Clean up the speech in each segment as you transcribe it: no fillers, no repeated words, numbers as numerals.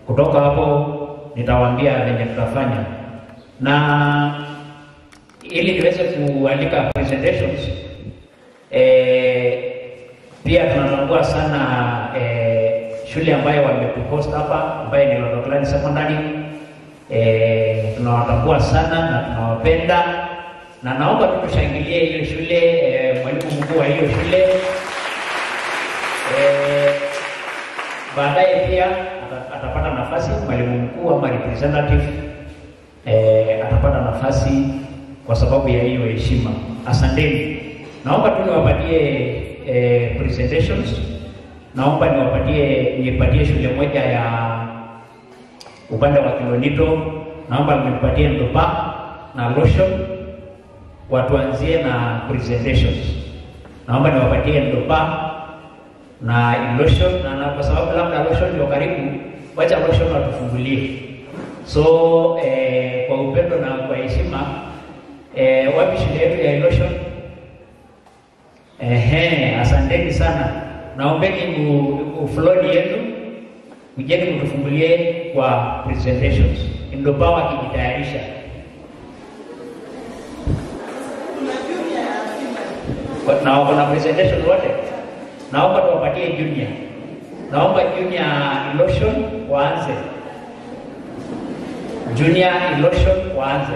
Kutoka hapo nitawaambia venye tutafanya. Na ili niweze kuandika presentations, pia tunatambua sana shule ambayo wametuhost hapa ambayo ni Lodwar Secondary. Tunawatambua sana na tunawapenda, na naomba tutushangilie hiyo shule, mwalimu mkuu wa hiyo shule. Baadaye pia atapata nafasi mwalimu mkuu ama representative, atapata nafasi kwa sababu ya hiyo heshima. Asanteni. Naomba tu niwapatie presentations. Naomba nipatie shule moja ya upande wa Kilonito. Naomba nipatie Ndopa na Lotion, watuanzie na presentations. Naomba niwapatie Ndopa na Lotion, na kwa sababu labda Lotion ndio karibu, wacha Lotion watufungulie. So kwa upendo na kwa heshima, wapi shule yetu ya Lotion? Asanteni sana. Naombeni ufloni yenu kujeni mtufungulie kwa presentations. Ndopa wakijitayarisha. Na wako na presentation wote. Naomba tuwapatie junior. Naomba junior Lotion waanze. Junior Lotion waanze.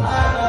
I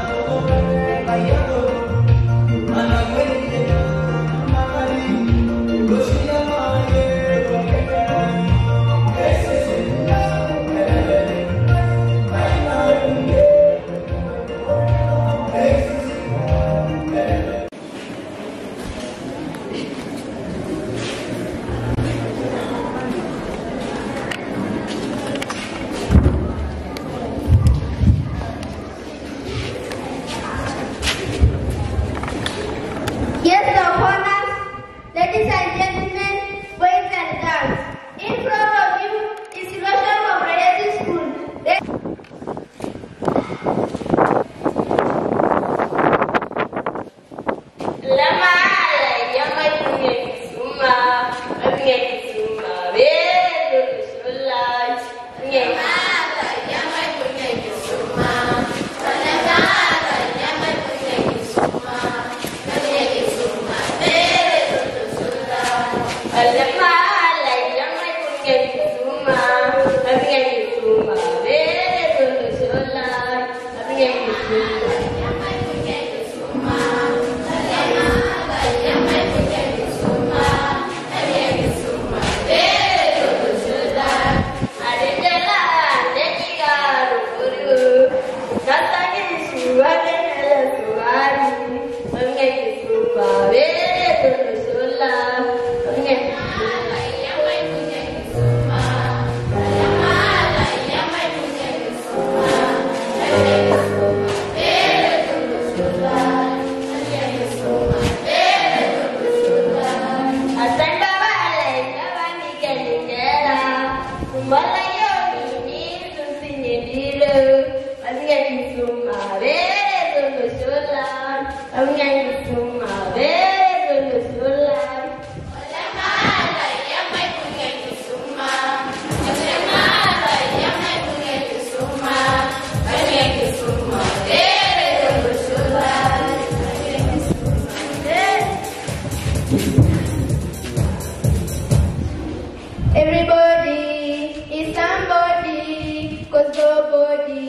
'Cause nobody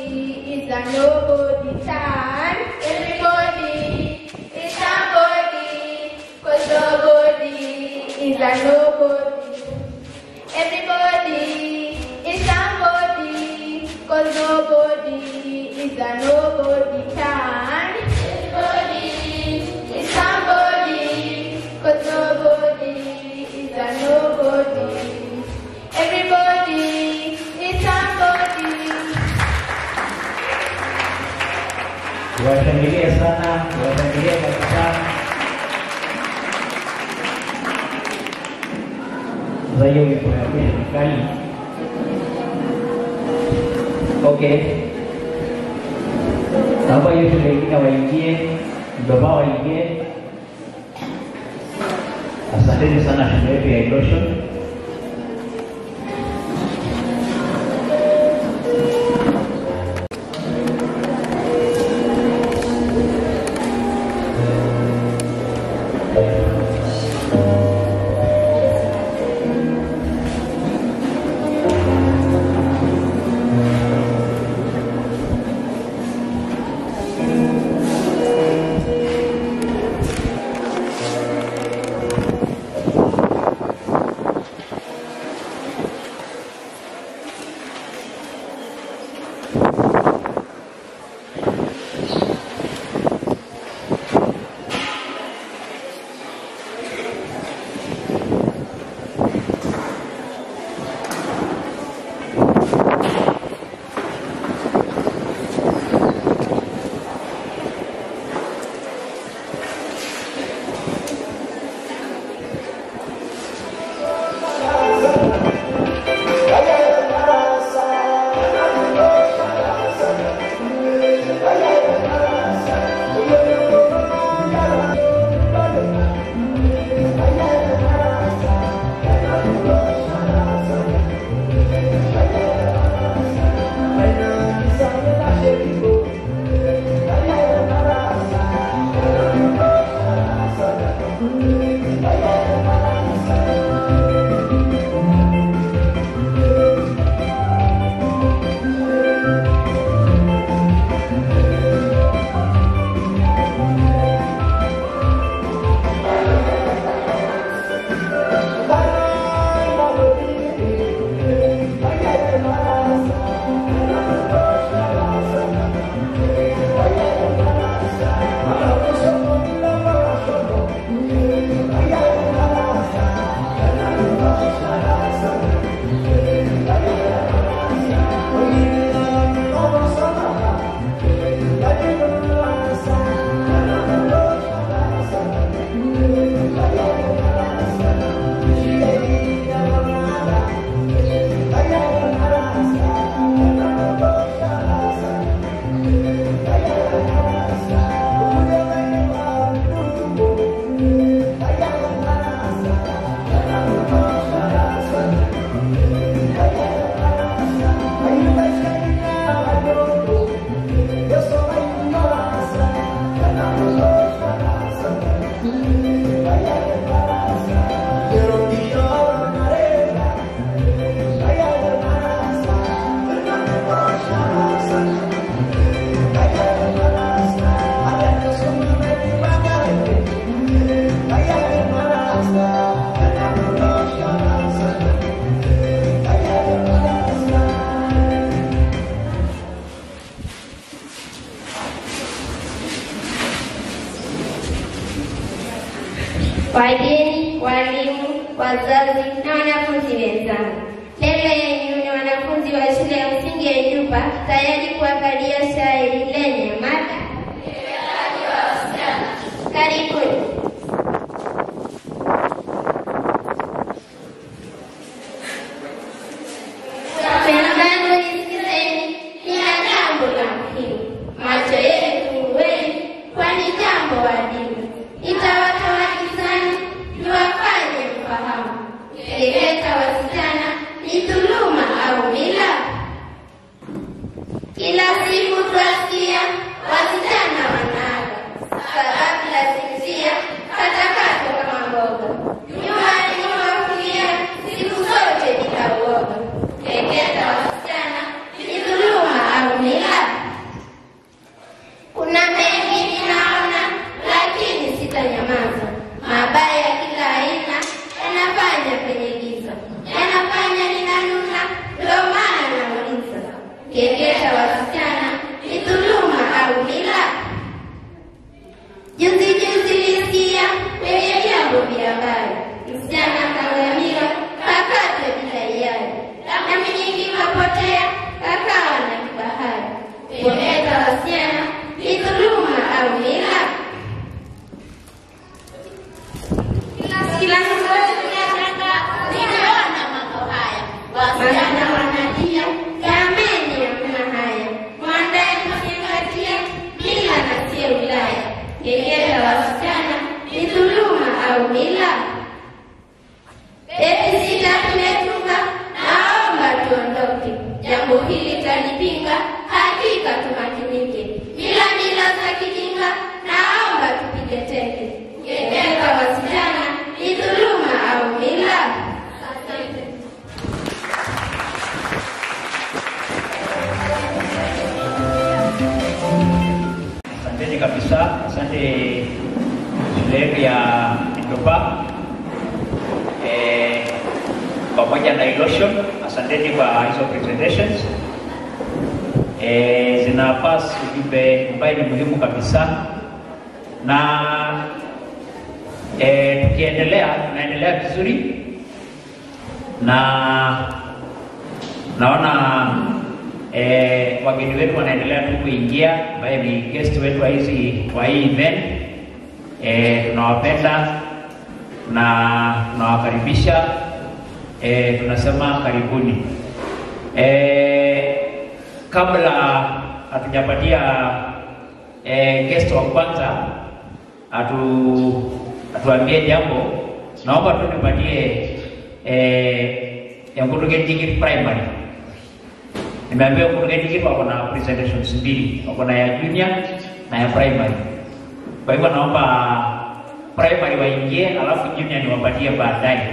is a nobody can. Everybody is somebody, 'cause nobody is a nobody. Everybody is somebody, 'cause nobody is a nobody can. Everybody is somebody, 'cause nobody is a nobody. Everybody is somebody. Tuwashangilie sana, tuwashangilie kabisa. Sasa hiyo wimbo ya mwisho ni kali. Okay. Naomba hiyo shule ingine waingie, baba waingie. Asanteni sana shule yetu ya Erosion. Wageni, walimu, wazazi na wanafunzi wenzangu, mbele yenu ni wanafunzi wa shule ya msingi ya Ijupa tayari kuwakalia shairi lenye mada Karibuni. Wenzangu, nisikizeni, nina jambo la muhimu. Macho yenu fungueni, kwani jambo adimu. Nitawatoa gizani, niwafanye mfahamu. Kukeketa wasichana ni dhuluma au mila? Kila siku twasikia wasichana wanaaga, sababu la sinzia katakatwa kama mboga. Nyumbani mwakulia siku zote bila uoga. Kukeketa wasichana ni dhuluma. Kukeketa wasichana ni dhuluma au mila? Juzi juzi nilisikia kwenye vyombo vya habari, msichana kangamiwa kakatwe bila hiari, damu nyingi kapotea kakawa na kibahari. Kukeketa wasichana ni dhuluma au mila? Kila ninaona mambo haya, wasichana wanalia, jameni, hamna haya. Mwandae mwenye hatia, mila na sio wilaya. Keketa wasichana ni dhuluma au mila? Beti sita tumetunga, naomba tuondoke. Jambo hili talipinga, hakika tumakinike. Mila mila za kijinga, naomba tupige teke. Keketa wasichana ni dhuluma au mila? Asante. Asanteni kabisa, asante shule yetu ya Endupa pamoja na Iloshon, asanteni kwa hizo presentations. Zina pass ujumbe ambaye ni muhimu kabisa, na tukiendelea, tunaendelea vizuri na naona wageni wetu wanaendelea tu kuingia, ambaye ni guest wetu wa hizi wa hii event. Tunawapenda na tunawakaribisha, tunasema karibuni. Kabla hatujapatia guest wa kwanza atuambie jambo, naomba tu nipatie Enkutuk Primary. Nimeambiwa Enkutuk wako na presentations mbili, wako na ya junior na ya primary. Kwa hivyo naomba primary waingie, alafu junior niwapatie baadaye.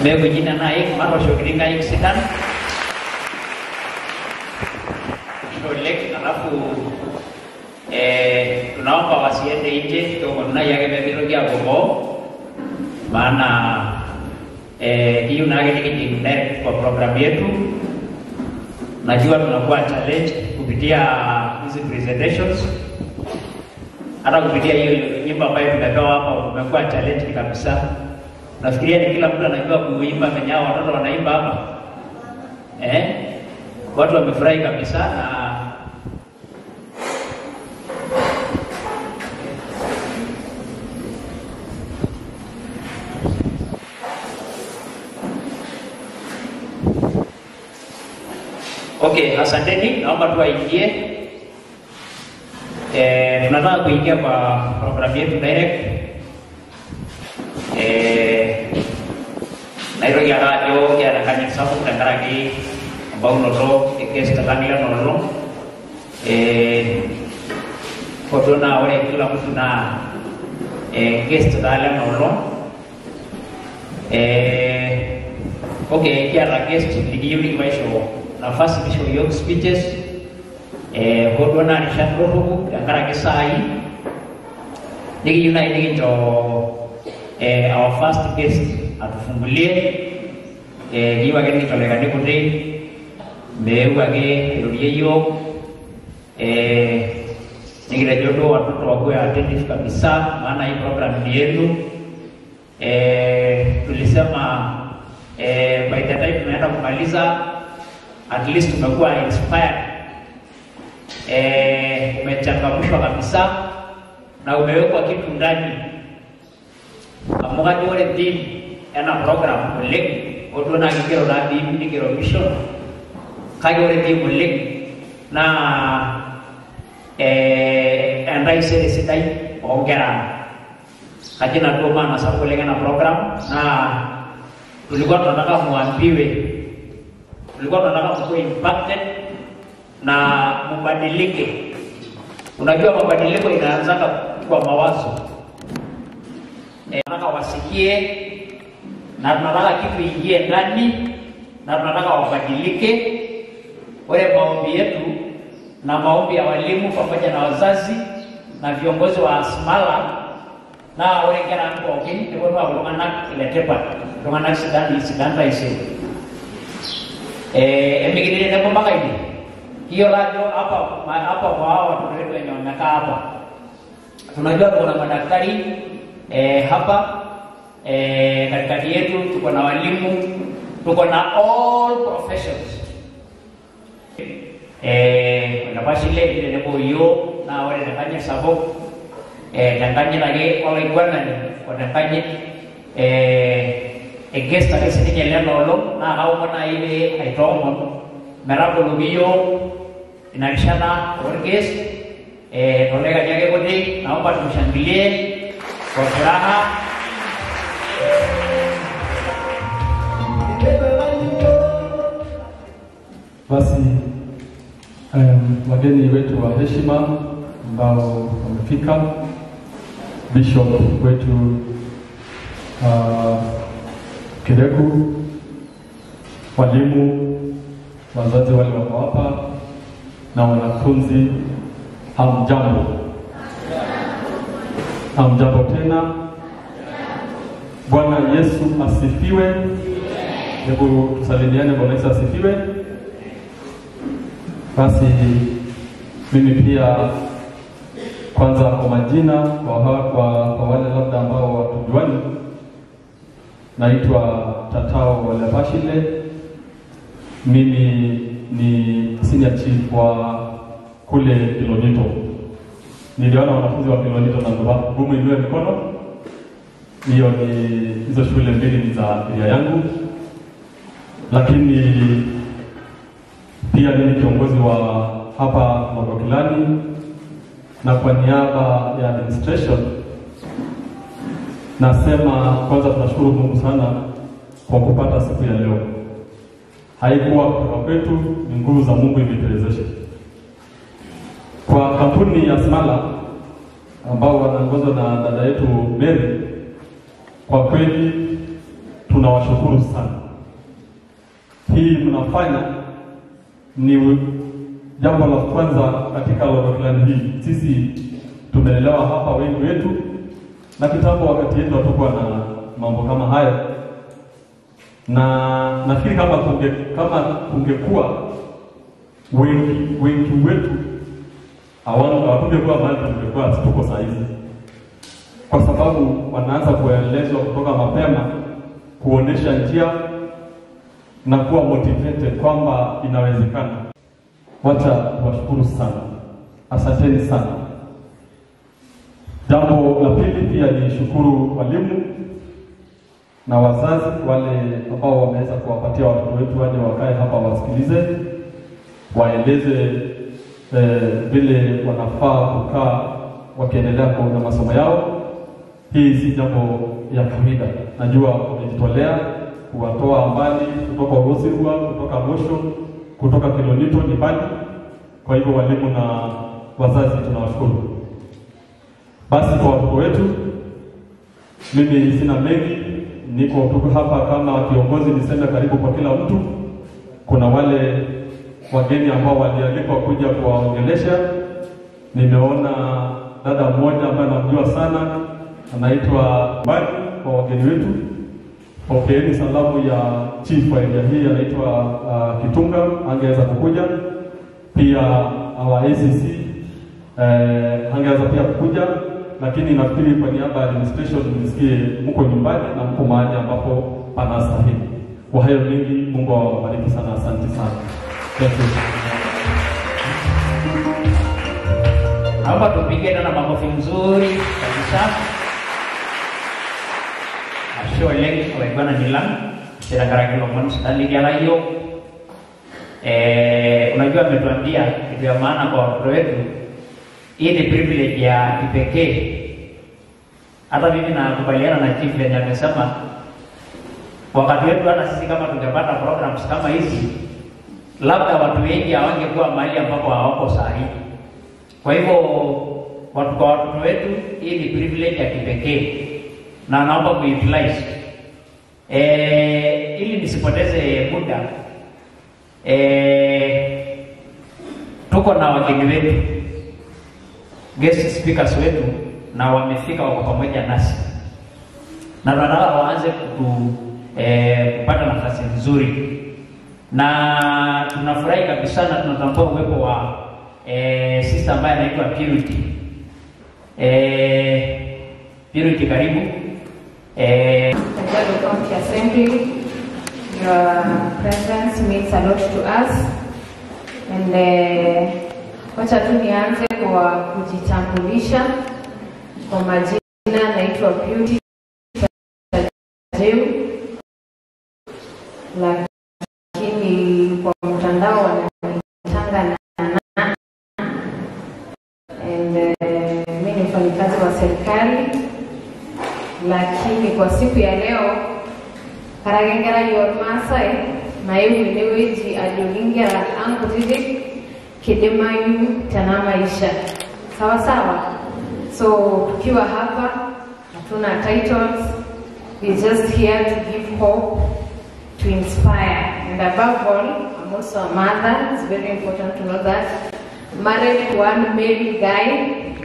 Meeku jina naik matooshoki nkaik sidan. Oleng, alafu tunaomba wasiende nje, kiomonu nai ake pemitoki aapuo boo, maana hiyo naake nikijing direct kwa program yetu. Najua tunakuwa challenge kupitia hizi presentations, hata kupitia hiyo nyimbo ambayo tumepewa hapa, tumekuwa challenge kabisa. Nafikiria ni kila mtu anajua kuimba venye hao watoto wanaimba hapa. Watu wamefurahi kabisa na okay, asanteni, naomba tu waingie. Tunataka kuingia kwa program yetu direct. Naitoki ake ajo kiata enkanyit sapuk tenkaraki embaunoto e guest lang lena olong. Hoo naa ore kila mtu naa guest taa lena olong. Okay, kiata guest likiyieu nikipaisho nafasi nisho yiok speeches. Hoo duo naa rishat doropu tenkaraki saai, nikiyieu naaji nikincho our first guest atufungulie. Kiyieu ake nikincho ildaikani kuti meeu ake airorie yiok. Nikitejo duo watoto wakuwe attentive kabisa, maana hii program ni yenu. Tulisema by the time tunaenda kumaliza at least tumekuwa inspired, umechangamshwa kabisa na umewekwa kitu ndani. Amu kajo ore theme ena program oleng, hoo duo naa kigero taa theme nigero mission, kake ore theme oleng naa entaisere sidai oonkera. Kajo ina duo maana sapuk oleng ena program, naa tulikuwa tunataka muambiwe, tulikuwa tunataka mkuwe impacted na mubadilike. Unajua mabadiliko inaanza kwa mawazo. Tunataka wasikie na tunataka kitu ingie ndani na tunataka wabadilike. Ore maombi yetu na maombi ya walimu pamoja na wazazi na viongozi wa Asmala na ore nkera ang' pookin neponu aaku iltung'anak letipat, iltung'anak sidan sidan taisere. Emikini tenebo mpaka ine. Kiyiolo ajo hapa hapa kwa hao watoto wetu wenye wamekaa hapa, tunajua tuko na madaktari hapa katikati yetu, tuko na walimu, tuko na all professions. Olapashile tenebo yiok naa ore tenkanyit sapuk, tenkanyit ake olaiguanani o tenkanyit e guest ake sininye lena olong, naa kaomon naaji pee aitoomon metaboloki yiok ina rishata orguest toldaikani ake kuti. Naomba tumshangilie kwa furaha. Basi wageni wetu wa heshima ambao wamefika, Bishop wetu Kireku, walimu, wazazi wale wako hapa na wanafunzi, hamjambo. Hamjambo tena. Bwana Yesu asifiwe. Hebu tusalimiane, Bwana Yesu asifiwe. Basi mimi pia kwanza kwa majina, kwa wale labda ambao hawatujuani, naitwa Tatao Lepashile. Mimi ni senior chief wa kule Kilonito. Niliona wanafunzi wa Kilonito na Ndoba, inue mikono. Hiyo ni hizo shule mbili ni za area yangu. Lakini pia mimi kiongozi wa hapa Lodwakilani, na kwa niaba ya administration nasema kwanza tunashukuru Mungu sana kwa kupata siku ya leo. Haikuwa kutoka kwetu, ni nguvu za Mungu imetuwezesha. Kwa kampuni ya Smala ambao wanaongozwa na dada yetu Mary, kwa kweli tuna Tunawashukuru sana. Hii mnafanya ni jambo la kwanza katika Lodwar hii. Sisi tumelelewa hapa wengi wetu, na kitambo wakati yetu hatukuwa na mambo kama hayo, na nafikiri kama kungekuwa wengi wetu hawatungekuwa mahali tungekuwa tuko saa hizi, kwa sababu wanaanza kuelezwa kutoka mapema, kuonesha njia na kuwa motivated kwamba inawezekana. Wacha tuwashukuru sana, asanteni sana. Jambo la pili pia ni shukuru walimu na wazazi wale ambao wameweza kuwapatia watoto wetu waje wakae hapa wasikilize, waeleze vile wanafaa kukaa wakiendelea na masomo yao. Hii si jambo ya kawaida. Najua wamejitolea kuwatoa mbali kutoka Osirua, kutoka Mosho, kutoka Kilonito ni mbali. Kwa hivyo walimu na wazazi tunawashukuru. Basi kwa watoto wetu, mimi sina mengi, niko tuko hapa kama kiongozi, niseme karibu kwa kila mtu. Kuna wale wageni ambao walialikwa kuja kuwaongelesha. Nimeona dada mmoja ambaye namjua sana, anaitwa Bari. Kwa wageni wetu, pokeeni salamu ya chief wa area hii, anaitwa Kitunga, angeweza kukuja. Pia our ACC angeweza pia kukuja, lakini nafikiri kwa niaba ya administration nisikie mko nyumbani na mko mahali ambapo panastahili. Kwa hayo mengi, Mungu awabariki sana, asante sana. Thank you. Naomba tupige tena makofi mzuri kabisa. Ashe oleng olaiguanani lang tenkaraki lomon sidan likiata yiok. Unajua ametuambia kitu ya maana kwa watoto wetu. Hii ni privilege ya kipekee. Hata mimi nakubaliana na chief venye amesema, wakati wetu hata sisi kama tungepata programs kama hizi, labda watu wengi hawangekuwa mahali ambapo hawako sahihi. Kwa hivyo watu kwa watoto wetu, hii ni privilege ya kipekee na naomba kuutilize. Ili nisipoteze muda, tuko na wageni wetu, guest speakers wetu, na wamefika wako pamoja nasi, na tunataka waanze kupata nafasi nzuri, na tunafurahi kabisa na tunatambua uwepo wa sister ambaye anaitwa Purity. Purity, karibu. Kajiado County Assembly, your presence means a lot to us. And wacha tu nianze kwa kujitambulisha. Kwa majina naitwa Beauty Tajeu, lakini kwa mtandao wananitanga na and mimi ni mfanyikazi wa serikali, lakini kwa siku ya leo karagengera yormaasai naewu enewueji ajoki nkera ang kutitik kidimayu tena maisha. Sawa sawa. So tukiwa hapa hatuna titles, we're just here to give hope, to inspire, and above all, I'm also a mother. It's very important to know that. Married to one male guy.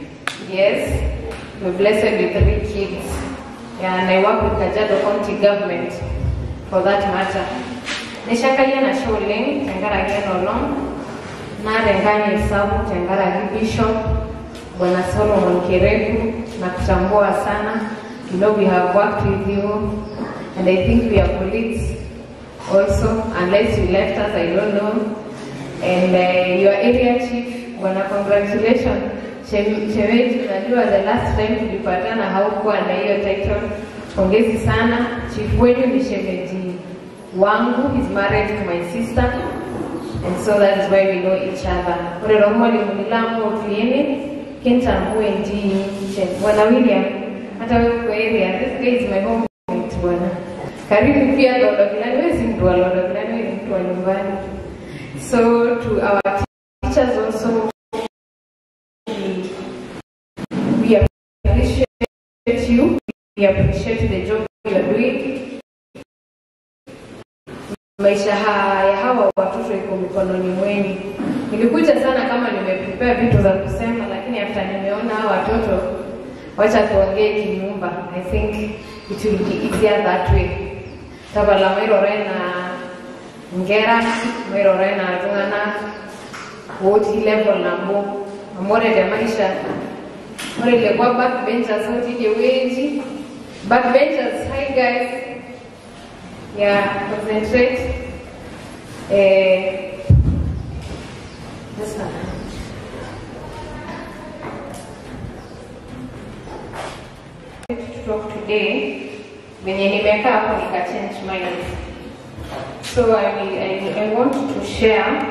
Yes, we're blessed with 3 kids. Yeah, and I work with Kajiado County government for that matter. Neshakalia na sholeng tenkaraki ena olong naata enkanyit sapuk tenkaraki Bishop Bwana Solomon Kereku, na kutambua sana. You know, we have worked with you, and I think we are colleagues also, unless you left us, I don't know. And your area chief, Bwana, congratulations. Shemeji, unajua the last time tulipatana haukuwa na hiyo title. Pongezi sana. Chief wenu ni shemeji wangu, he's married to my sister, and so that is why we know each other. Ore lomwalimu nilamu otiene kentambue ndi Bwana William, hata wewe uko area, this guy is my homemate bwana. Karibu pia Lodwar, wewe si mtu wa Lodwar, wewe ni mtu wa nyumbani. So to our teachers also, we appreciate you, we appreciate the job you are doing. Maisha ya hawa watoto iko mikononi mwenu. Nilikuja sana kama nimeprepare vitu za kusema, lakini after nimeona hawa watoto, wacha tuongee kinyumba. I think it will be easier that way. Tabala mairore na nkera, mairore na iltung'anak otii level nabo. Amu ore te maisha, ore lekwa backbenchers otii idie wueji. Backbenchers, hi guys. Yeah, concentrate. This one. To talk today, venye nimekaa hapo nika change mind. So I want to share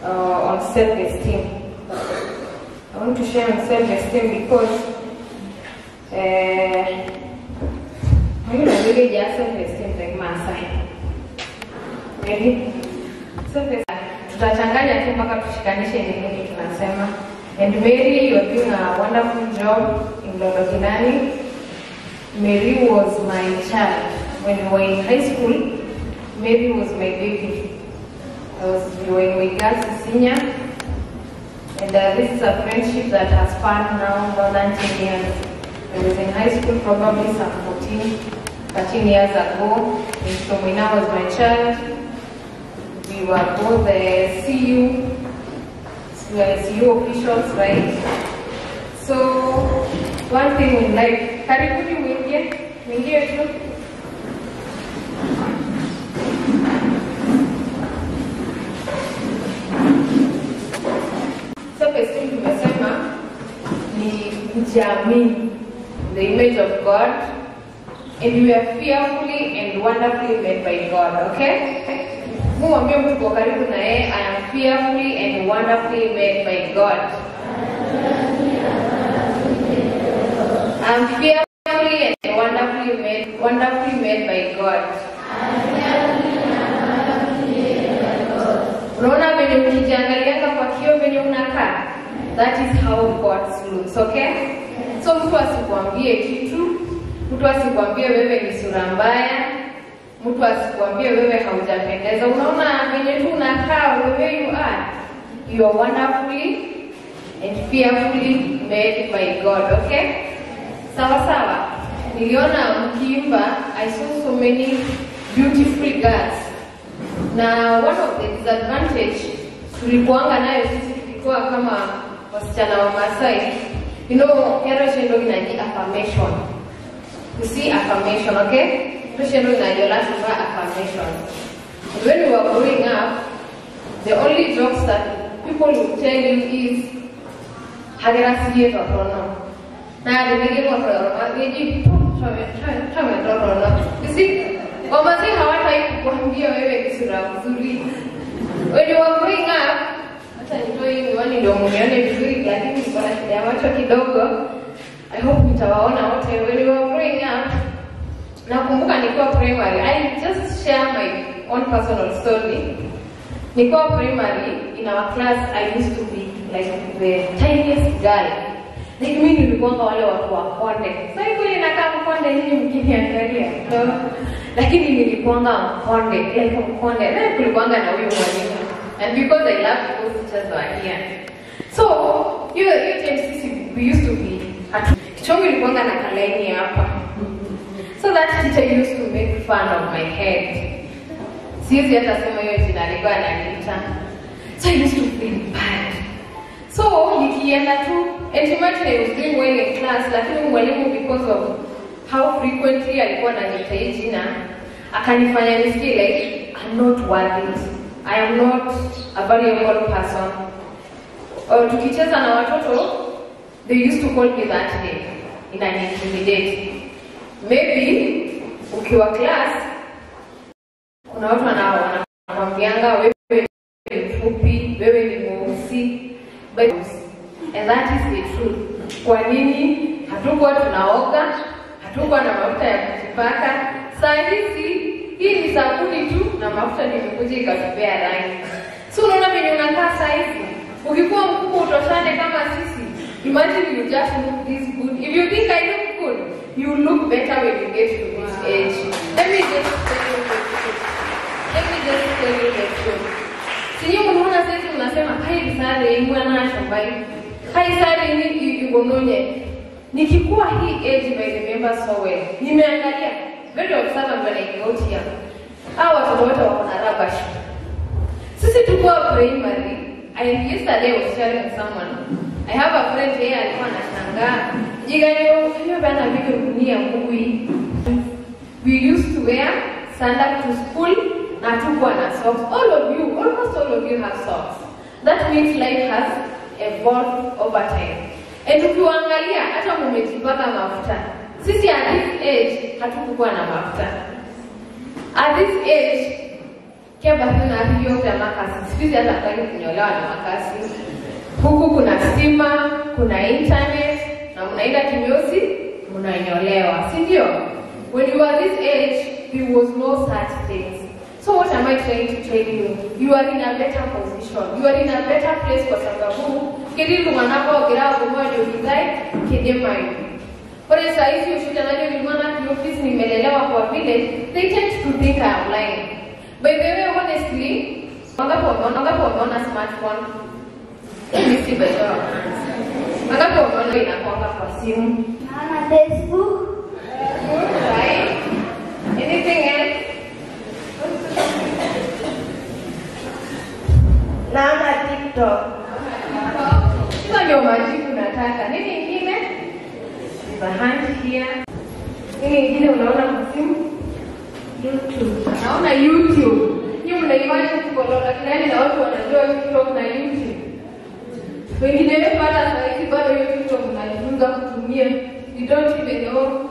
on self-esteem. I want to share on self-esteem because really just self-esteem like Maasai. Ready? Self-esteem. Tutachanganya tu mpaka tushikanishe ni nini tunasema. And Mary, you are doing a wonderful job in Lolokinani. Mary was my child. When we were in high school, Mary was my baby. We were in Wigasi Senior. And this is a friendship that has spanned now more than 10 years. I was in high school probably some 14, 13 years ago. And Tomina was my child. We were both the CU officials, right? So, one thing in life, karibuni mwingie, mwingie tu. Self-esteem tumesema ni kujiamini, the image of God, and we are fearfully and wonderfully made by God, okay? Mwambie mtu kwa karibu na yeye, I am fearfully and wonderfully made by God. I am fearfully and wonderfully made by God. Unaona venye ukijiangalianga kwa kioo venye unakaa? That is how God looks, okay? So mtu asikuambie kitu, mtu asikuambie wewe ni sura mbaya, mtu asikuambie wewe haujapendeza. Unaona venye tu unakaa, the way you are, you are wonderfully and fearfully made by God, okay? Sawa sawa. Niliona mkiimba, I saw so many beautiful girls. Na one of the disadvantage tulikuanga nayo sisi tulikuwa kama wasichana wa Maasai, you know, kero shendo inaji affirmation. You see affirmation, okay? Kero shendo inaji lazima affirmation. And when we were growing up, the only jokes that people would tell you is hagera siye torono. Na rimege kwa torono, torono. You see, Wamasai hawatai kukuambia wewe ni sura nzuri. When you were growing up, hata nitoe hii miwani ndio munione vizuri, lakini niko na shida ya macho kidogo. I hope nitawaona wote. When you were growing up, nakumbuka nikiwa primary, I just share my own personal story. Nikiwa primary, in our class, I used to be like the tiniest girl. Like mimi nilikuwa wale watu wa konde. Sasa hivi ninakaa mkonde nyinyi mkiniangalia. So, lakini nilikuanga mkonde, like mkonde. Na kulikuanga na huyu mwalimu. And because I loved those teachers were here. So, hiyo time sisi we used to be kichongo ilikuanga na kalaini hapa. So that teacher used to make fun of my head. Siwezi hata sema hiyo jina alikuwa ananiita. So I used to feel bad. So nikienda tu, and imagine I was doing well in class, lakini mwalimu because of how frequently alikuwa ananiita hii jina, akanifanya nisikie like I'm not worth it. I am not a valuable person. Tukicheza na watoto, they used to call me that name. Inani-intimidate. Maybe ukiwa class kuna watu wanakuambianga wewe ni mfupi, wewe ni mweusi. But and that is the truth. Kwa nini hatukuwa tunaoga, hatukuwa na mafuta ya kujipaka? Saa hizi hii ni sabuni tu na mafuta nimekuja ikatupea rangi. So unaona venye unakaa saa hizi, ukikuwa mkubwa utoshane kama sisi. Imagine you just look this good. If you think I look good, you look better when you get to this age. Let me just tell you the truth. Let just tell you the truth. Sinyi mnaona sasa mnasema kai sare mwana shombai. Kai sare ni igononye. Nikikuwa hii age, I remember so well. Nimeangalia very observant when I got here. Hawa watoto wote wako na rubbish. Sisi tulikuwa primary. And yesterday I was sharing with someone. I have a friend here alikuwa anashangaa. Jiganyo hiyo bana vile dunia ngui. We used to wear sandals to school na tukuwa na socks. All of you, almost all of you have socks. That means life has evolved over time. And ukiangalia hata mmejipaka mafuta. Sisi at this age hatukuwa na mafuta. At this age keba tuna hiyo ya makasi. Sisi hata hataki kunyolewa na makasi. Huku kuna stima, kuna internet na mnaenda kinyozi, mnanyolewa, si ndio? When you are this age, there was no such things. So what am I trying to tell you? You are in a better position. You are in a better place kwa sababu kiri lunganako gira kumoja ukidai kidemayo. Kwa saa hizi ushuta nayo nilimwana kwa ofisi nimelelewa kwa vile they tend to think I am lying. By the way, honestly, wangapi wameona smartphone? Let me see by show of hands. Wangapi wameona inakuwa kwa simu? Naona Facebook. Right? Anything else? Naona TikTok. Hizo ndio majibu nataka. Nini ingine? Behind here. Nini ingine unaona kwa simu? YouTube. Naona YouTube. Nyinyi mnaimagine tuko lakini na watu wanajua TikTok na YouTube. Wengine wetu hata sasa hivi bado hiyo TikTok mnajifunza kutumia. You don't even know.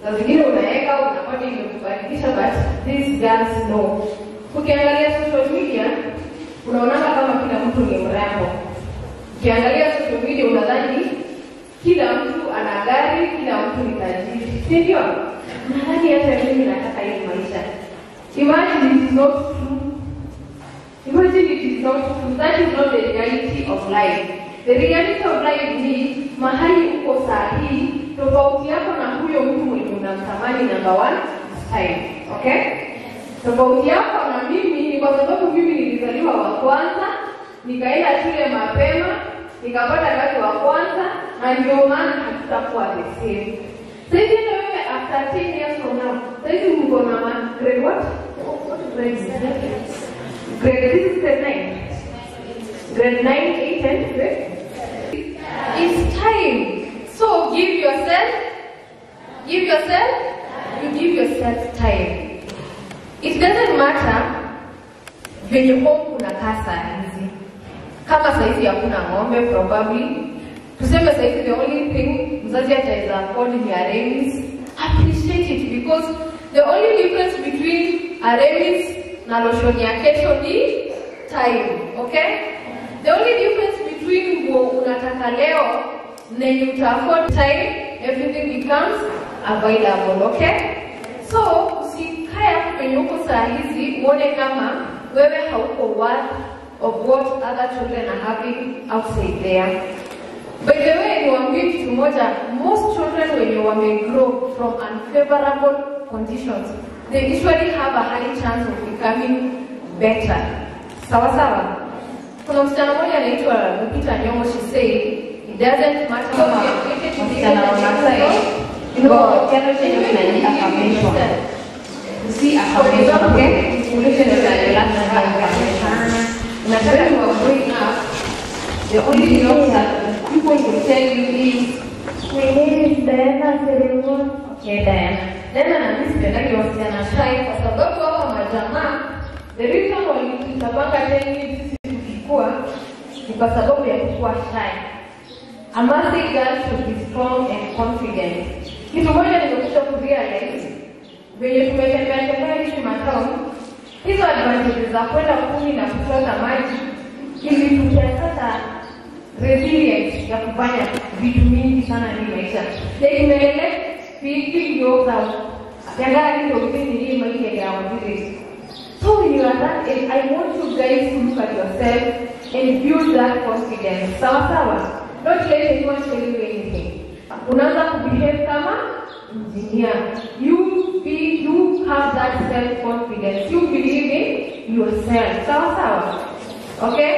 Saa zingine unaweka unapata imekubadilisha, but these girls know. Ukiangalia social media unaona kama kila mtu ni mrembo. Ukiangalia social media unadhani kila mtu ana gari, kila mtu ni tajiri. Si ndio? Unadhani hata mimi nataka hiyo maisha. Imagine it is not true. Imagine it is not true. That is not the reality of life. The reality of life ni mahali uko sahihi, tofauti yako na huyo mtu mwenye unamtamani, number one, time. Okay? Tofauti yako na mimi ni kwa sababu mimi nilizaliwa wa kwanza, nikaenda shule mapema, nikapata kazi wa kwanza, na ndio maana hatutakuwa the same. Sasa hivi wewe after 10 years from now, sasa hivi mko na grade what? What grade is that? Grade, this is grade 9. Grade 9, 8, 10, grade? It's time. So give yourself, you give yourself time. It doesn't matter venye home kuna kaa saa hizi. Kama saa hizi hakuna ng'ombe probably. Tuseme saa hizi the only thing mzazi ataweza afford ni Aremis. Appreciate it because the only difference between Aremis na lotion ya kesho ni time, okay? The only difference between nguo unataka leo na yenye uta afford time, everything becomes available, okay? So usikae hapo penye uko saa hizi uone kama wewe hauko worth of what other children are having outside there. By the way, niwaambie kitu moja, most children when you wame grow from unfavorable conditions, they usually have a high chance of becoming better. Sawa sawa. Kuna msichana mmoja anaitwa Lupita Nyong'o, she said, it doesn't matter kama msichana wa Masai, go tendo chenye kinaji affirmation. You see affirmation, okay? Affirmation. Unataka kuwa growing up, the only thing that people will tell you is, My name is Diana Seremon. Okay, Diana. Diana na mimi sipendagi wasichana shy kwa sababu hao majamaa, the reason walitutabaka 10 minutes sisi tukikua ni kwa sababu ya kuwa shy. A Masai girl should be strong and confident. Kitu moja nimekuja kurealize venye tumetembea tembea hizi matown, hizo advantages za kwenda kuni na kuchota maji ilitupea sasa resilience ya kufanya vitu mingi sana ni maisha. Like imelele piki yoga. Yangara ndio utini hii maisha ya waziri. So when you are that age, I want you guys to look at yourself and build that confidence. Sawa sawa. Don't let anyone tell you anything. Unaanza kubehave kama engineer. You have that self-confidence. You believe in yourself. Sawa sawa. Okay?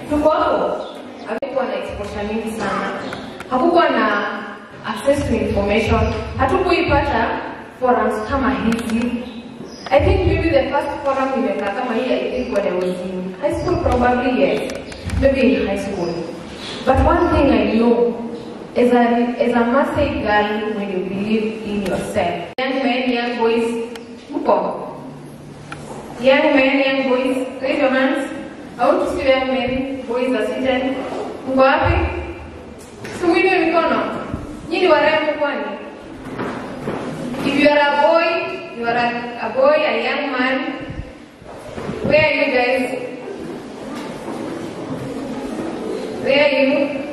Tuko hapo. Hakukuwa na exposure mingi sana. Hakukuwa na access to information. Hatukuipata forums kama hizi. I think maybe the first forum nimekaa kama hii, I think when I was in high school, probably, yes. Maybe in high school. But one thing I know, as a Maasai girl, when you believe in yourself. Young men, young boys, mko? Young men, young boys, raise your hands. I want to see young men, boys are seated. Mko wapi? Si muinue mikono. Nyinyi warembo kwani? If you are a boy, you are a boy, a young man. Where are you guys? Where are you?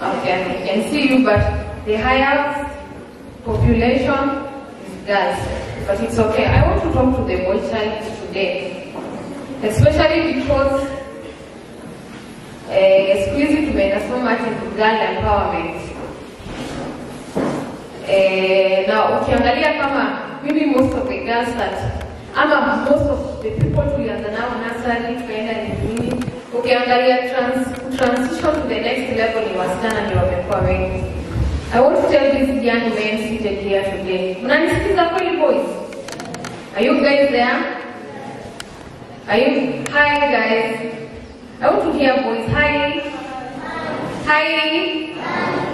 Okay, I can see you, but the highest population is girls. But it's okay. I want to talk to the boy child today, especially because siku hizi tumeenda so much into girl empowerment. Na ukiangalia kama mimi, most of the girls that, ama most of the people tulianza nao nursery, tukaenda nini, ukiangalia transition to the next level, ni wasichana ndio wamekuwa wengi. I want to tell these young men seated here today. Mnanisikiza kweli, boys? Are you guys there? Are you? Hi guys. I want to hear boys. Hi. Hi.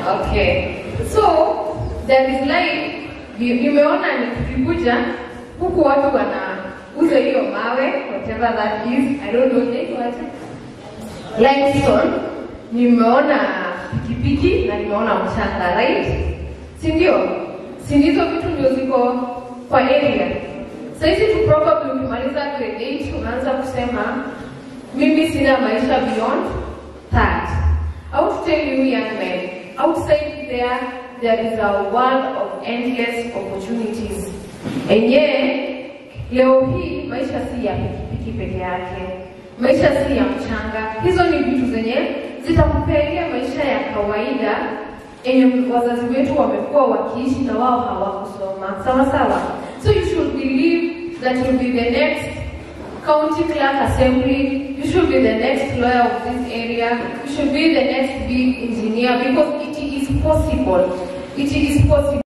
Okay. So there is like, nimeona nikikuja huku watu wanauza hiyo mawe, whatever that is, I don't know, inaitwa aje? Limestone. Nimeona pikipiki na nimeona mchanga, right? Si ndio? Si hizo vitu ndio ziko kwa area? Saizi tu probably ukimaliza grade 8 unaanza kusema, "Mimi sina maisha beyond that." I want to tell you, young men, outside there, there is a world of endless opportunities. Enye, leo hii maisha si ya pikipiki peke yake. Maisha si ya mchanga. Hizo ni vitu zenye zitakupelekea maisha ya kawaida enye wazazi wetu wamekuwa wakiishi na wao hawakusoma. Sawa sawa. So you should believe that you'll be the next county clerk assembly, you should be the next lawyer of this area, you should be the next big engineer, because it is possible. It is possible.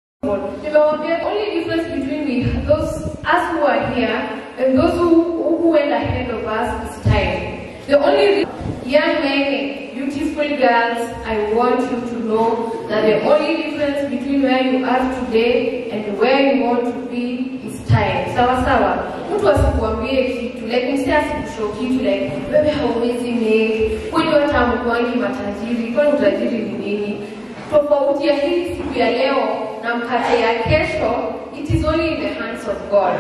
Nimewambia, only difference between we, those us who are here and those who went ahead of us is time. The only young men, beautiful girls, I want you to know that the only difference between where you are today and where you want to be is time. Sawa sawa. Mtu asikuambie kitu, like msee asikushow kitu like wewe hauwezi make, kwani watu hamkuangi matajiri, kwani utajiri ni nini? Tofauti ya hii siku ya leo na mkate ya kesho, it is only in the hands of God.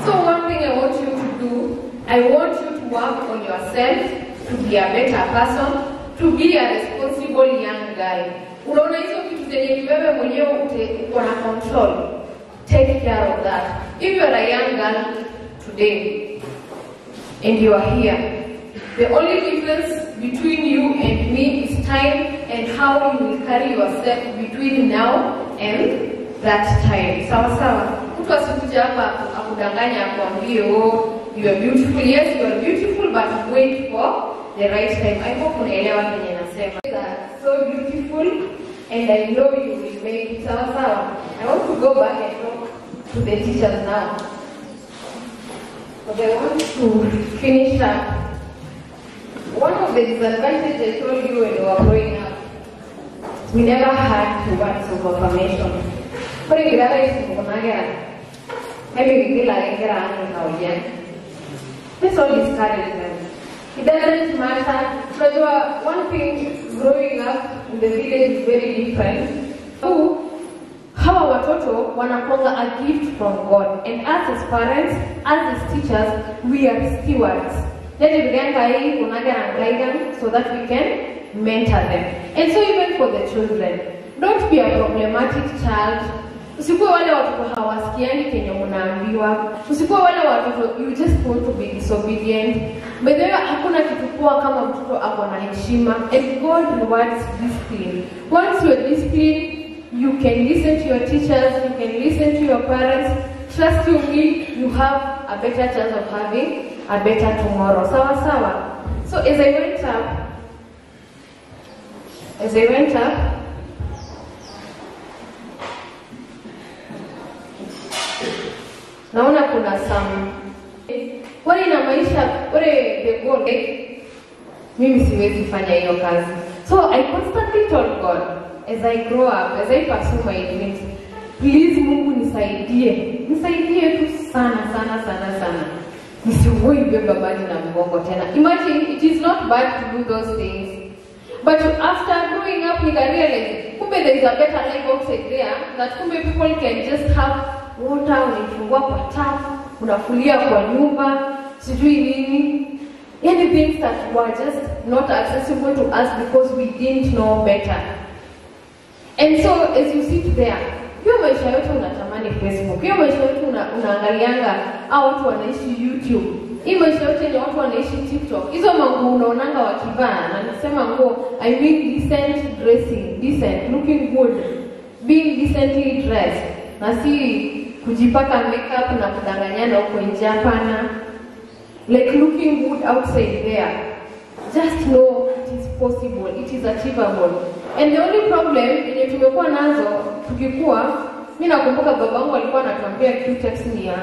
So one thing I want you to do, I want you to work on yourself, to be a better person, to be a responsible young guy. Unaona hizo vitu zenye ni wewe mwenyewe uko na control. Take care of that. If you are a young girl today and you are here, the only difference between you and me is time and how you will carry yourself between now and that time. Sawa sawa. Mtu asikuja hapa akudanganya akwambie, "Oh, you are beautiful." Yes, you are beautiful, but wait for the right time. I hope unaelewa kenye nasema. You are so beautiful and I know you will make it. Sawa sawa. I want to go back and talk to the teachers now. But I want to finish up. One of the disadvantages I told you when we were growing up, we never had words of affirmation. Ore kigira aisum kuna kera, nemikigil ake nkera ang nkauyia. Let's all discourage them. It doesn't matter. Unajua, one thing, growing up in the village is very different. Who hawa watoto wanakuanga a gift from God, and us as parents, us as teachers, we are stewards. Netipika Enkai kuna kera nkaik ang so that we can mentor them. And so even for the children, don't be a problematic child. Usikuwe wale watoto hawasikiani kenye unaambiwa. Usikuwe wale watoto you just want to be disobedient. By the way, hakuna kitu poa kama mtoto ako na heshima, and God rewards discipline. Once you are disciplined, You can listen to your teachers, you can listen to your parents. Trust you me, you have a better chance of having a better tomorrow. Sawa sawa. So as I went up, naona kuna some wale na maisha wale the goal, like, mimi siwezi fanya hiyo kazi. So I constantly told God, as I grow up, as I pursue my dreams, please Mungu nisaidie. Nisaidie tu sana sana sana sana. Nisiwahi beba maji na mgongo tena. Imagine, it is not bad to do those things. But after growing up, you can realize kumbe there is a better life outside there, that kumbe people can just have water, unaifungua kwa tap, unafulia kwa nyumba, sijui nini. Any things that were just not accessible to us because we didn't know better. And so as you sit there, hiyo maisha yote unatamani Facebook, hiyo maisha yote unaangalianga au watu wanaishi YouTube, hii maisha yote ni watu wanaishi TikTok. Hizo manguo unaonanga wakivaa, na nisema nguo, I mean decent dressing, decent, looking good, being decently dressed, na si kujipaka makeup na kudanganyana huko nje, hapana. Like looking good outside there. Just know it is possible, it is achievable. And the only problem yenye tumekuwa nazo tukikua, mimi nakumbuka babangu alikuwa anatuambia Q-tips ni ya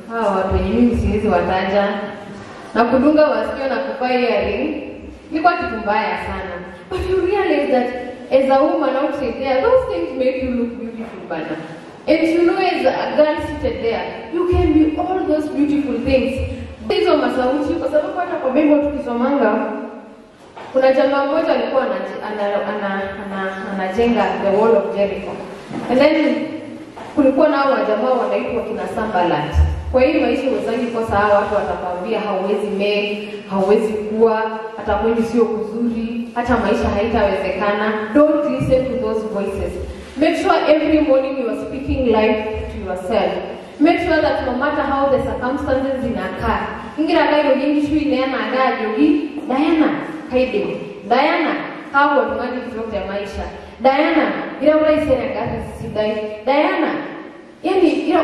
hawa watu wenye mimi siwezi wataja, na kudunga masikio na kuvaa earring ilikuwa kitu mbaya sana. But you realize that as a woman outside there, those things make you look beautiful bana. And you know, as a girl seated there, you can be all those beautiful things. Hizo masauti, kwa sababu hata kwa Bible tukisomanga, kuna jamaa mmoja alikuwa anajenga the wall of Jericho. And then kulikuwa nao wajamaa wanaitwa kina Sambalat. Kwa hiyo maisha wezangi kwa sawa, watu watakwambia hauwezi make, hauwezi kuwa, hata kwenye sio kuzuri, hata maisha haitawezekana. Don't listen to those voices. Make sure every morning you are speaking life to yourself. Make sure that no matter how the circumstances zinakaa, ingira kairo jingi shui neana aga jogi, Diana, kaidim. Diana, kawa tungani kitu ya maisha. Diana, ira uraisere gari sidai. Diana, yani ira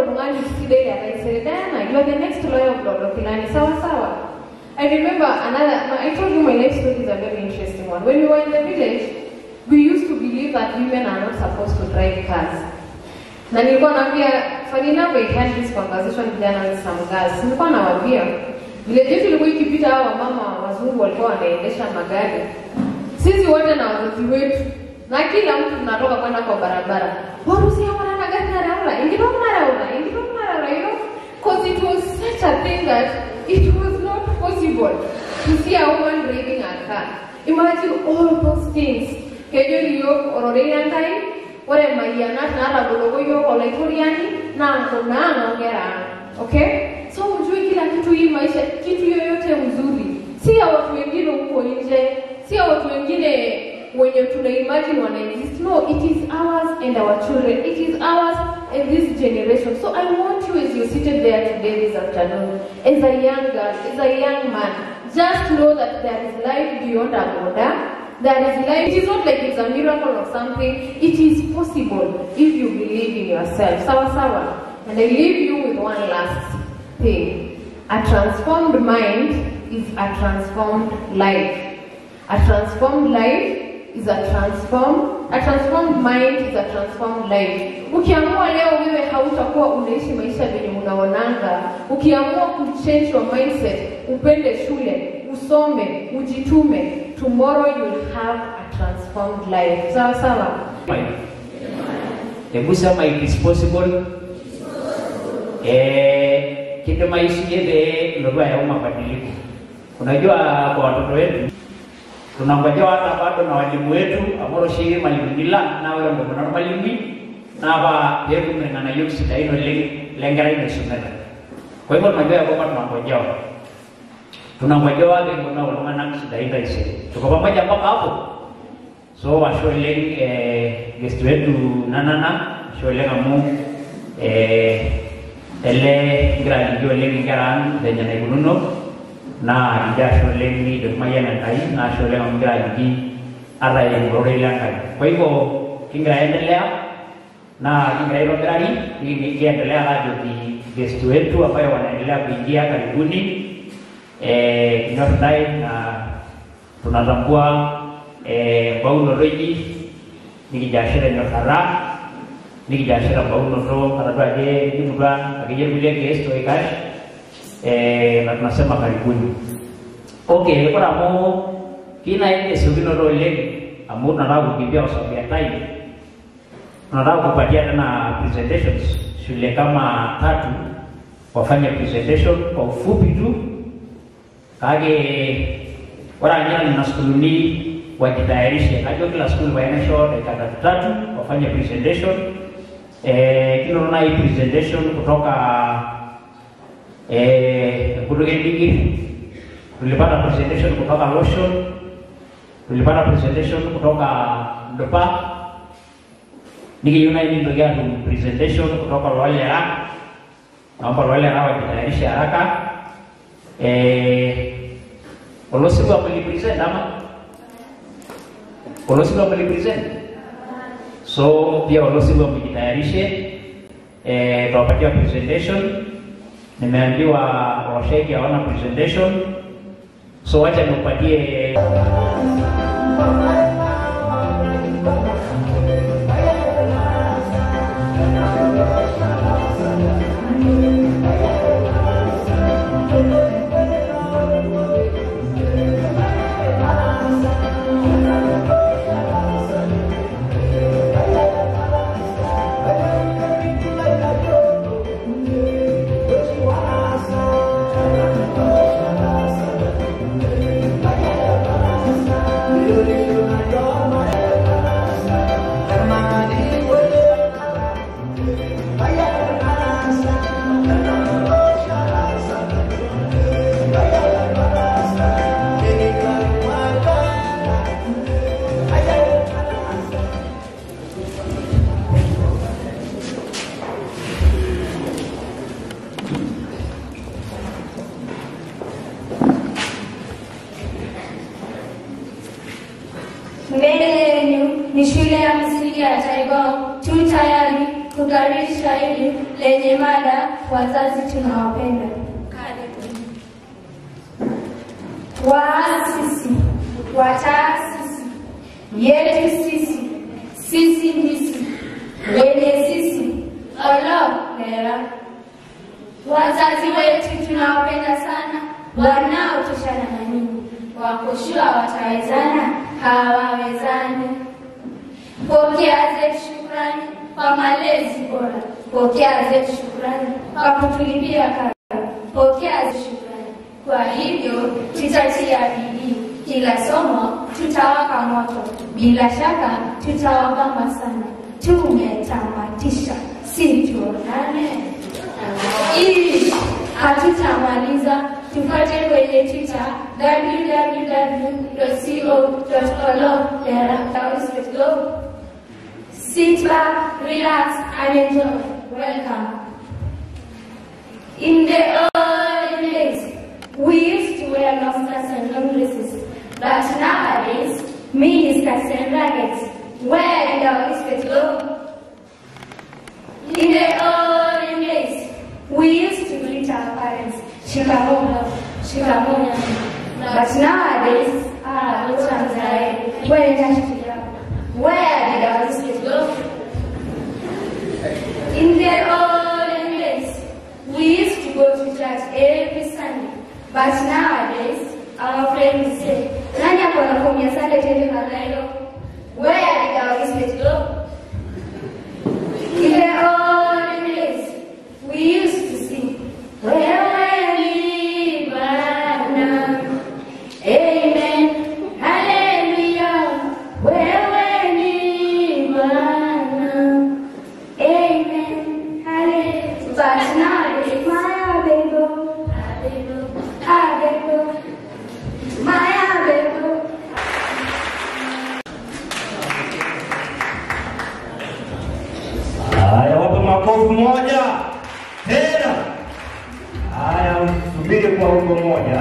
tungani sidai ya raisere. Diana, you are the next lawyer of Lodokilani. Sawa sawa. I remember another, I told you my life story is a very interesting one. When we were in the village, we used to believe that women are not supposed to drive cars. Na nilikuwa naambia, funny enough, I had this conversation jana with some girls. Nilikuwa nawaambia, vile yetu ilikuwa ikipita hawa mama wazungu walikuwa wanaendesha magari. Sisi wote na wazazi wetu, na kila mtu tunatoka kwenda kwa barabara. Warusi hawa na gari na raula, ingiro na raula, ingiro na raula, you know? Because it was such a thing that it was not possible to see a woman driving a car. Imagine all those things. Kejo liyo ororei langai, ore mayianat naatagoloko yiok olaitoriani naa nkunaa oonkera ang. Okay? So ujue kila kitu hii maisha, kitu yoyote mzuri, si ya watu wengine huko nje, si ya watu wengine wenye tuna imagine wana exist. No, it is ours and our children. It is ours and this generation. So I want you, as you're seated there today this afternoon, as a young girl, as a young man, just know that there is life beyond our border. There is life. It is not like it's a miracle or something. It is possible if you believe in yourself. Sawa sawa. And I leave you with one last thing. A transformed mind is a transformed life. A transformed life is a transformed mind is a transformed life. Ukiamua leo wewe hautakuwa unaishi maisha venye unaonanga. Ukiamua kuchange your mindset, upende shule, usome, ujitume, tomorrow you will have a transformed life. Sawa sawa. Hebu sema it is possible. Kitu maisha yebe ndio ya mabadiliko. Unajua kwa watoto wetu tunangojea hata bado na walimu wetu amoro shiri malimundila na wale mbona mwalimu na ba yetu mengana yoksi daino lengera inasomeka. Kwa hivyo tunajua kwamba tunangojea. Tunangojea wale mbona walungana sidaina ise. Tuko pamoja mpaka hapo. So washoleng guest wetu nanana sholeng amu ele ngira leng ngaran venye naikununo na ija sholeng ni domayan ngai na sholeng ngira ligi ara yang rorei langai. Kwa hivyo Kingira endelea na kingira itobirari, nikiendelea ajoki guest wetu ambayo wanaendelea kuingia karibuni. Kinyor ntae na tunatambua mbaunoto inyi, nikijo ashe tenyorrata, nikijo ashe tembaunoto atadua ajo imutua akeyie irkulie guest oikash, na tunasema karibuni. Okay, ore amu kiyieu naaji esiokinoto oleng amu tunataka kukimbia kwa sababu ya time. Tunataka kupatia tena presentations shule kama tatu wafanye presentation kwa ufupi tu, kake ore anya nina sukuulini wajitayarishe. Najua kila skuli waenesho dakika tatu tatu wafanye presentation. Kinoto nai presentation kutoka Enkutuk Endikir, tulipata presentation kutoka Loshon, tulipata presentation kutoka Ndupa, nikiyieu nai nikintoki atum presentation kutoka Loolera. Naomba Loolera wajitayarishe haraka. Olosirua mlipresent ama? Olosirua mlipresent? So pia Olosirua mjitayarishe, tuwapatia presentation. Nimeambiwa Olosheki hawana presentation, so wacha niupatie. Mbele yenu ni shule ya msingi ya Taigong. Tu tayari kukariri shairi lenye mada wazazi tunawapenda. Karibu. Waasisi wa taasisi yetu sisi, sisi ndisi wenye sisi olo lera. Wazazi wetu tunawapenda sana, wanaotoshana na nyinyi, wakoshua watawezana, hawawezani. Pokea zetu shukrani kwa malezi bora, pokea zetu shukrani kwa kutulipia karo, pokea zetu shukrani. Kwa hivyo tutatia bidii, kila somo tutawaka moto, bila shaka tutawapamba sana. Tumetamatisha, si tuonane. Ili hatutamaliza, tufuate kwenye Twitter www.co.olo.go. Sit back, relax and enjoy. Welcome. In the olden days, we used to wear long skirts and long dresses, but nowadays, mini skirts and rackets. Where did our respect go? In the olden days, we used to greet our parents, shikamoo, shikamoo. But nowadays, where did our respect go? In the olden days, we used to go to church every Sunday. But nowadays, our friends say, nani ako na fomu ya Sunday twende Kagailo? Where did our respect go? In the olden days, we used to sing, wewe ni Bwana, amen, hallelujah, wewe ni Bwana, amen, hallelujah. But nowadays, my baby, my baby. Haya, wape makofi moja tena. Haya, subiri kwa wimbo moja.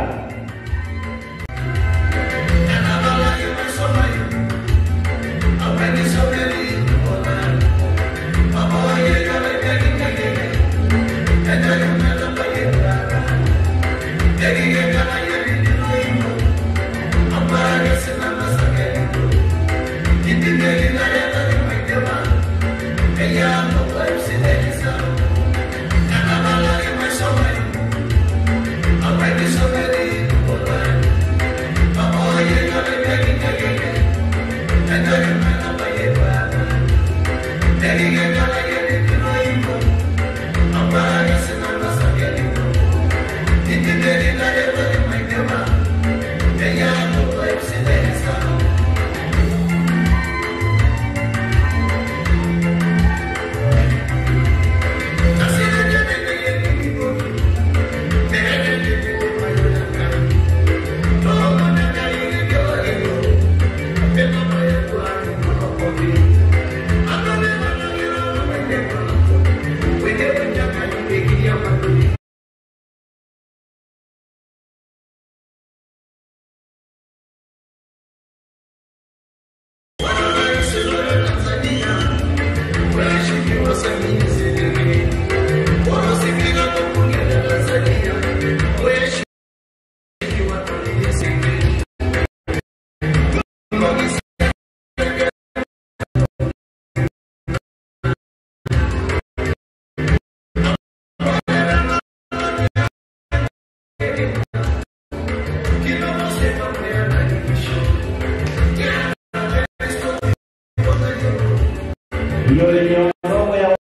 Hiyo ni miondoko ya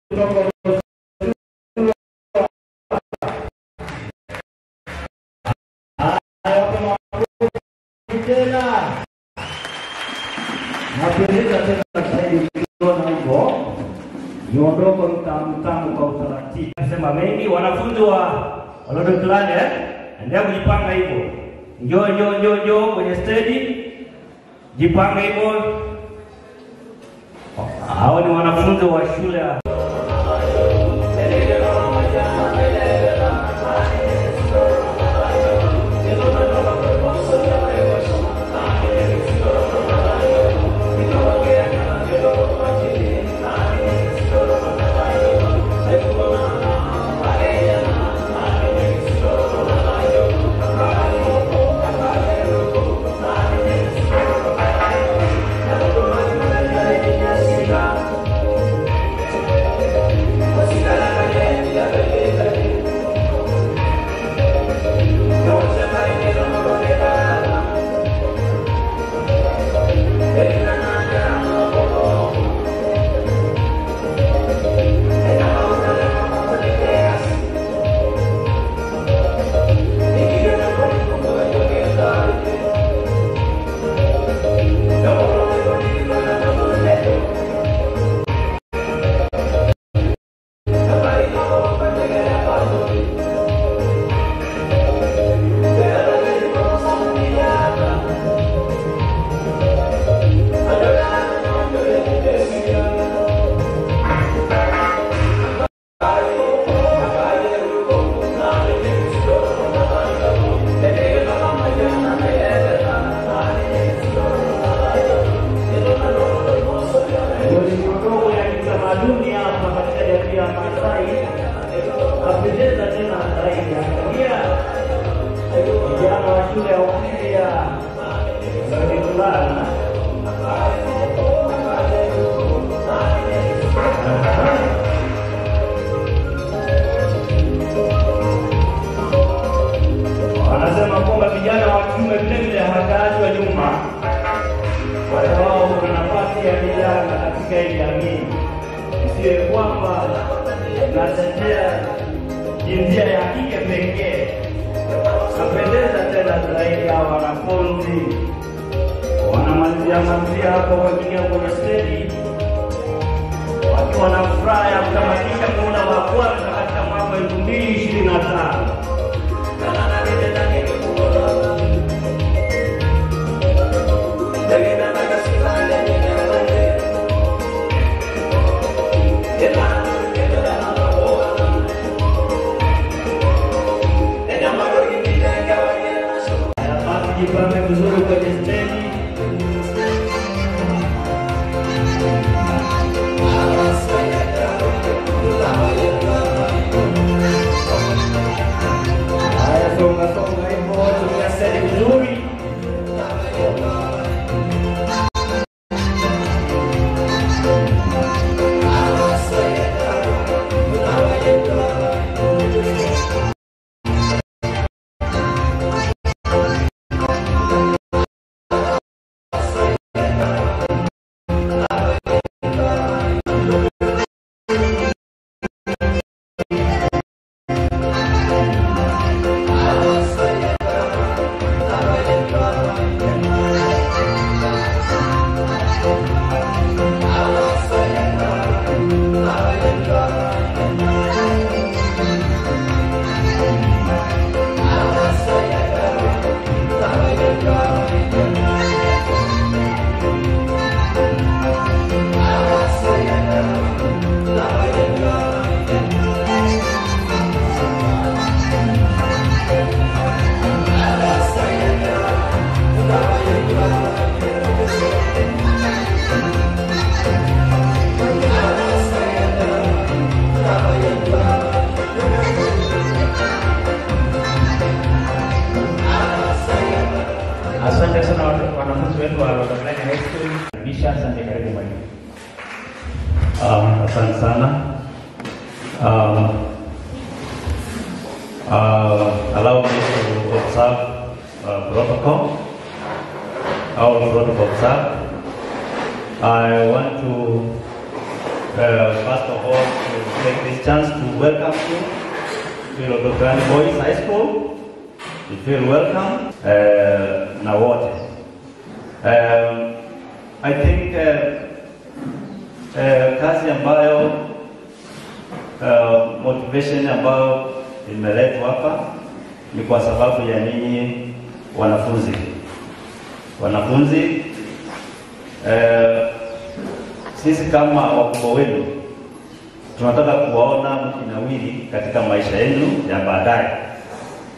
kutoka. Tena napendeza tena zaidi ukiona hivyo miondoko mtamu tamu kwa utaratibu. Sema mengi wanafunzi wa Olodo Clan, endelea kujipanga hivyo. Njoo njoo njoo njoo kwenye stage. Jipange hivyo. Hao ni wanafunzi wa shule ya Wanasema kwamba vijana wa kiume vile vile hawataachwa nyuma. Wale wao kuna nafasi ya vijana katika hii jamii, isiwe kwamba natetea jinsia ya kike pekee. Napendeza tena zaidi hao wanafunzi wanamalizia malizia hapo wakiingia kwenye steji wakiwa na furaha ya kutamatisha muhula wa kwanza katika mwaka 2025. Jipange vizuri kwenye steji. Haya, songa. sana wanafunzi wetu wa Lodoklani High School. Karibisha, asante, karibu mwalimu. Asante sana. Allow me to observe protocol. Our protocol observed. I want to first of all to take this chance to welcome you to Lodoklani Boys High School. You feel welcome. Na wote. I think kazi ambayo motivation ambayo imeletwa hapa ni kwa sababu ya ninyi wanafunzi. Wanafunzi, sisi kama wakubwa wenu tunataka kuwaona mkinawiri katika maisha yenu ya baadaye,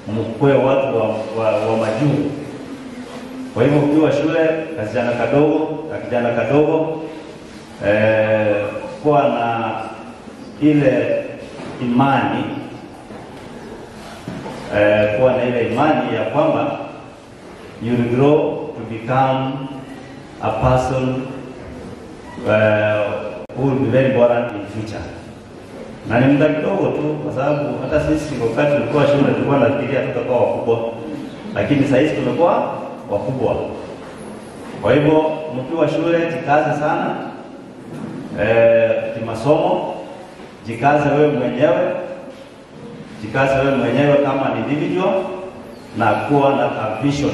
mkuwe watu wa majuu. Kwa hivyo ukiwa shule, kasijana kadogo, kakijana kadogo, kuwa na ile imani, kuwa na ile imani ya kwamba you will grow to become a person who will be very important in future. Na ni muda kidogo tu, kwa sababu hata sisi wakati tulikuwa shule tulikuwa tunafikiria tutakuwa wakubwa, lakini sasa hivi tumekuwa wakubwa. Kwa hivyo mkiwa shule jikaze sana kimasomo, jikaze wewe mwenyewe, jikaze wewe mwenyewe kama individual, na kuwa na vision.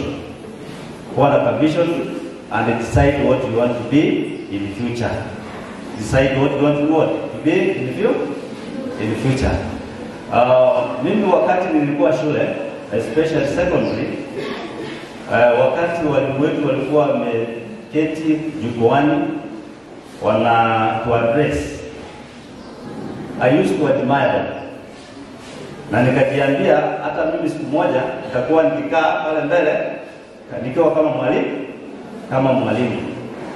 Kuwa na vision and decide what you want to be in the future. Decide what you want to be in the in the future. Mimi wakati nilikuwa shule, especially secondary, wakati walimu wetu walikuwa wameketi jukwani wana to address, I used to admire them. Na nikajiambia hata mimi siku moja nitakuwa nikikaa pale mbele nikiwa kama mwalimu, kama mwalimu.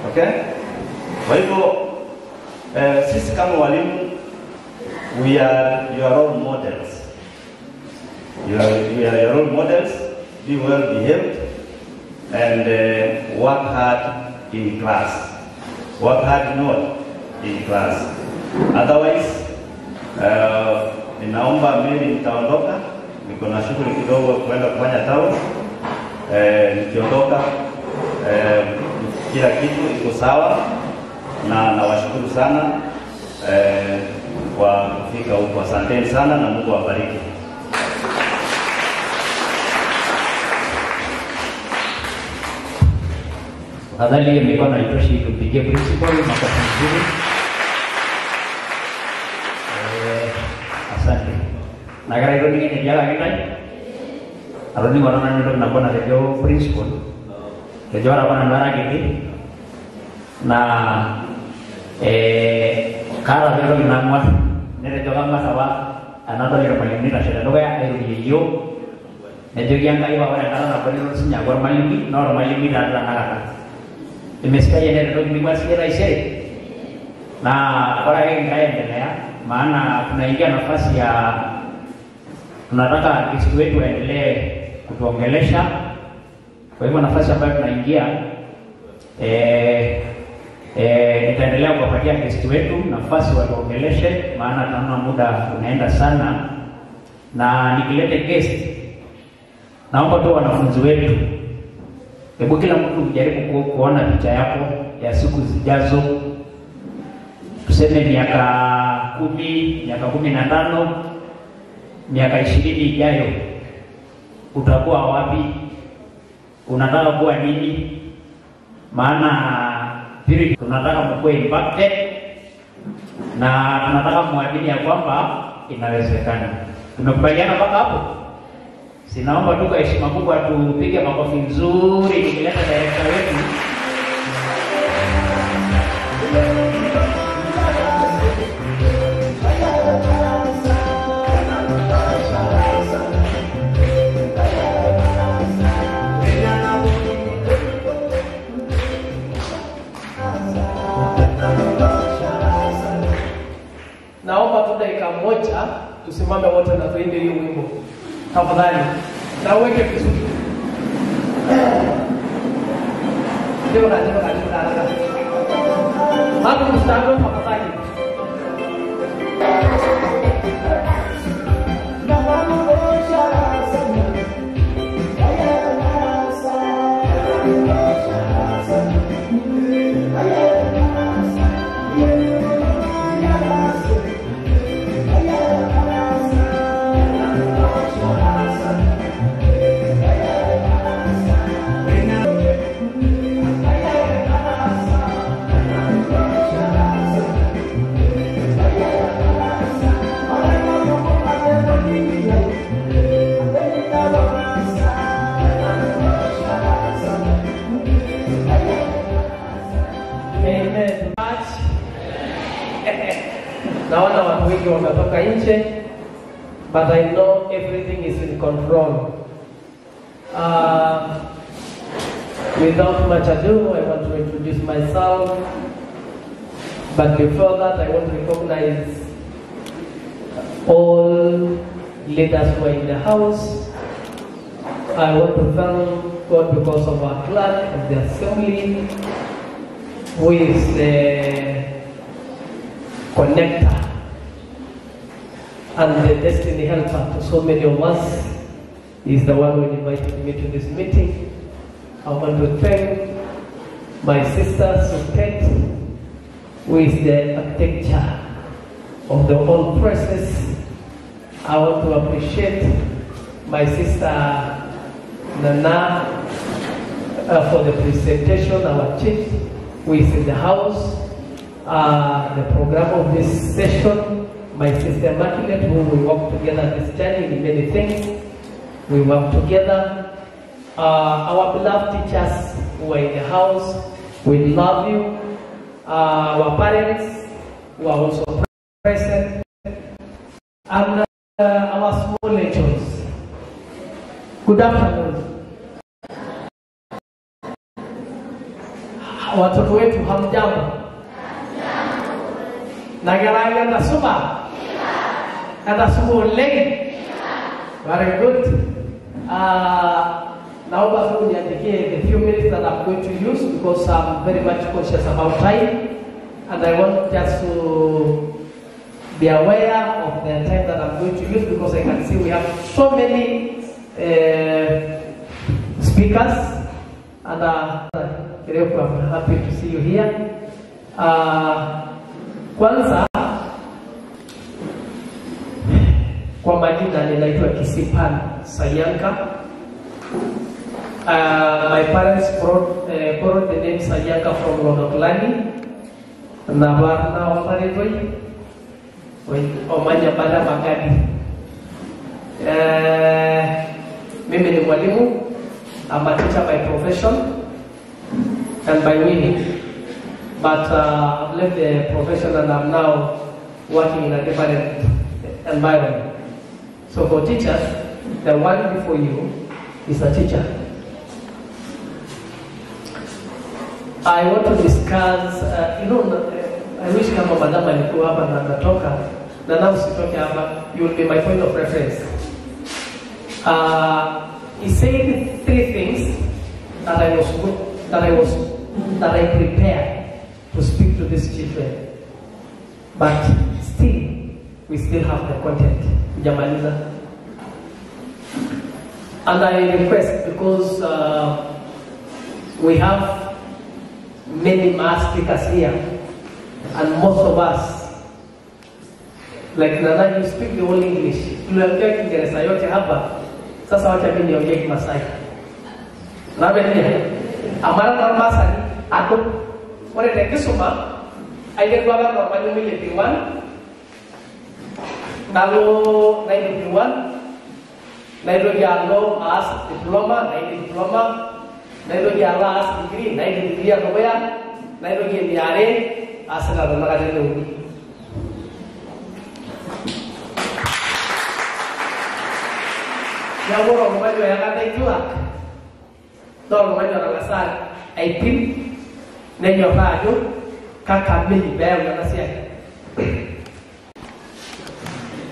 Okay? Kwa hivyo sisi kama walimu, we are your role models. We are your role models. Be well behaved and work hard in class. Work hard not in class. Otherwise, ninaomba mimi nitaondoka, niko na shughuli kidogo kwenda kufanya town. Nikiondoka kila kitu iko sawa, na nawashukuru sana kwa kufika huko. Asanteni sana na Mungu awabariki. Tafadhali mikono haitoshi, tumpigie principal makofi mazuri. Asante. Nagara ito ni jala kita. Aroni warana nito nabo na lejo principal. Lejo apa nambara gitu. Na kara lero inamwa nere joga masawa anato lero paling ni rasida doga ayo yo. Nejo yang kai bawa nara na bali nso nyagor malimi nor malimi na na. Imesikia yeye ndio ni kwa ise. Na bora yeye endelea, maana tunaingia nafasi ya tunataka artist wetu aendelee kutuongelesha. Kwa hivyo nafasi ambayo tunaingia nitaendelea kuwapatia artist wetu nafasi watuongeleshe, maana tunaona muda unaenda sana. Na nikilete guest, naomba tu wanafunzi wetu, hebu kila mtu ujaribu kuona picha yako ya siku zijazo. Tuseme miaka 10, miaka 15, miaka 20 ijayo, utakuwa wapi? Unataka kuwa nini? Maana pili tunataka mkuwe impacted na tunataka muamini ya kwamba inawezekana. Tumekubaliana mpaka hapo? Sinaomba tu kwa heshima kubwa tupige makofi nzuri nikileta director wetu. Naomba tu dakika moja tusimame wote na tuimbe hiyo wimbo. Tafadhali. Na uweke vizuri. Tipika, tipika, tipika haraka. Hapo mstari tafadhali. Naona watu wengi wametoka nje, but I know everything is in control. Without much ado, I want to introduce myself. But before that, I want to recognize all leaders who are in the house. I want to thank God because of our clerk of the assembly, who is the connector and the destiny helper to so many of us. He is the one who invited me to this meeting. I want to thank my sister Suket, who is the architecture of the whole process. I want to appreciate my sister Nana for the presentation, our chief, who is in the house, the program of this session, my sister Immaculate, who we work together this journey in many things. We work together. Our beloved teachers who are in the house, we love you. Our parents who are also present, and our small angels. Good afternoon. Watoto wetu hamjambo? Nagaraya nasuma? Nasuma oleng. Very good. Naomba tu niandikie the few minutes that I'm going to use because I'm very much conscious about time, and I want just to be aware of the time that I'm going to use because I can see we have so many speakers, and I'm happy to see you here. Kwanza, kwa majina ninaitwa Kisipan Sayanka. My parents borrowed the name Sayanka from Lodoklani, Navarna Omaritoi, Omanya Bada Magadi. Mimi ni mwalimu. I'm a teacher by profession and by winning. But I've left the profession and I'm now working in a different environment. So for teachers, the one before you is a teacher. I want to discuss, I wish kama madam alikuwa hapa na natoka, na na usitoke hapa, you will be my point of reference. He said three things that I prepared to speak to these children, but still we still have the content. Jamaliza. And I request, because we have many mass speakers here, and most of us, like Nana, you speak the whole English. Tuliongea Kiingereza yote hapa. Sasa wacha mimi niongee Kimasai. Nabe amara na Masai ako ore tekisuma aiterua apa ormalimui le P1 nalo naidip P1 naitoki alo aas diploma naidip diploma naitoki alo aas degree naidip degree edukuya naitoki eniare aasita tenakata eneuni. Neeku ore oltung'ani oyaka kituak naa oltung'ani otang'asa aipim nenyorraa ajo kakamili peeyau ena siai.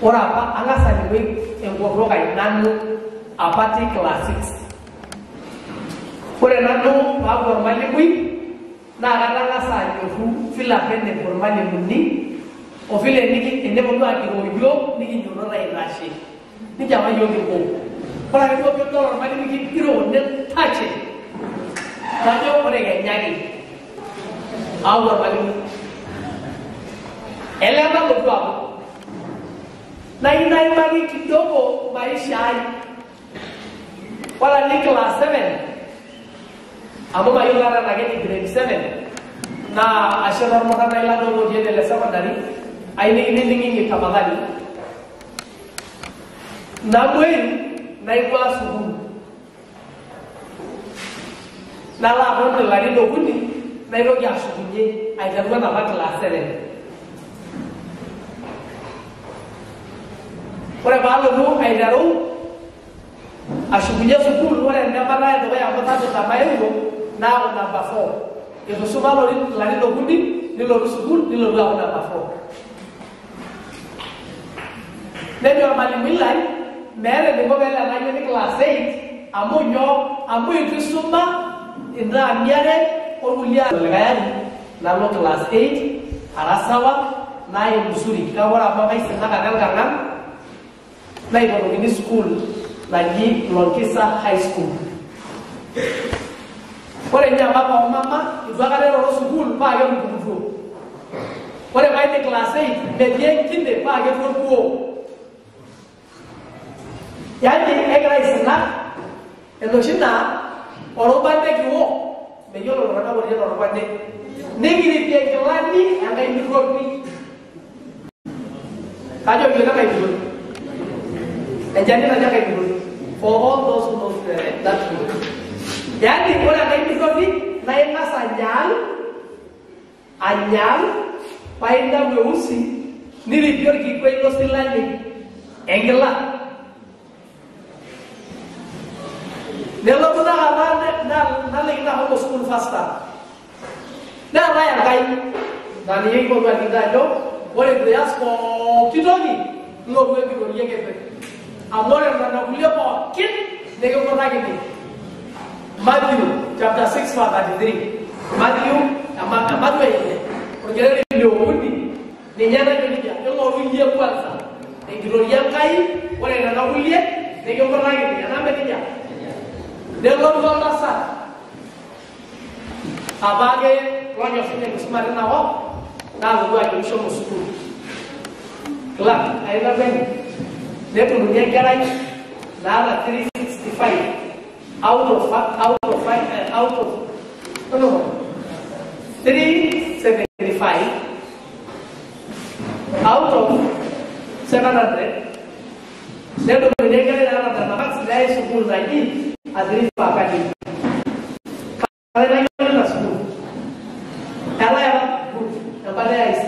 Ore apa ang'as alimu enkutuk ai nanu apa atii class 6. Ore nanu paaku ormalimui Naa katang'asa anyorru vile apa enebo irmalimuni o vile eneponu akiroo yiok nikinyototo aitashe. Nejia apa yiok kinko. Ore ake duo piidol ormalimui kigiroo nintashe. Najo ore kenyaki aaku ormalimui. Ele nalotu aaku. Nayieu naimaki kidogo maisha ai. Ore atii class 7 amu mayiolo ata tenaa keji grade 7 naa ashe tormutanai ladol otii ene le secondary ayieu nikinining'ingi tafadhali. Namuoyu naing'ua sukuul. Nalo aton ilarin okuni naitoki ashukunye aiteru enapa class 7. Ore paalotu aiteru ashukunye sukuul, ore entemata edukuya amu tatu maewuo naaku namba 4. Itu isuma ilarin okuni nilotu sukuul nilotu aaku namba 4. Nejo ormalimui lai meeta eniko peelo ena ayioni class 8 amu nyoo amu itu isuma intaami are orkulie likae ari nalo class 8 ara sawa naim mzuri. Kake ore amu kaisinakate enkang' ang' naipotokini sukuul naji Lonkisa High School. Ore ninye baba o mama itu aikata eroro sukuul paa ketupukutuo. Ore paidip class 8 metii enkine paa ketii orkuo. Yaani egira aisinak enoshi naa orubate kiwok meyiolo iltung'anak otii orubate nikiripie nkilani enkae mitoki. Kajo kijo enkae mitoki. Enchani naji enkae mitoki. For all those who know that food. Yaani ore enkae mitoki naa ing'as anyaal paa intayu eusi niripie orkikwei losilani enkila. Nelotu taata naliki ahomo sukuul faster. Neetae Enkai naa ninye kipotu aliki ajo ore itu ias pooki toki nilotu enkitoria ekeper. Amu ore nena kulie pookin nikinkutakini. Matthew chapter 6 verse 33. Matthew Matthew ile orkereri liokuni ninye najo nejia ing'oru iyie kwanza enkitoria Enkai ore nena kulie nikinkutakini. Enaa nejia? Nelotu oltasat apake lonyor sinye enkisuma tinakop naalotu ajoki shomo sukuul. Clark aina penyo nedumuni enkerai naata 365 out of 375 out of 700 nedumuni enkerai naata nena marks neyai sukuul naji Adrifa Academy. Kale nayiolo ina sukuul. Ela good embata e IC.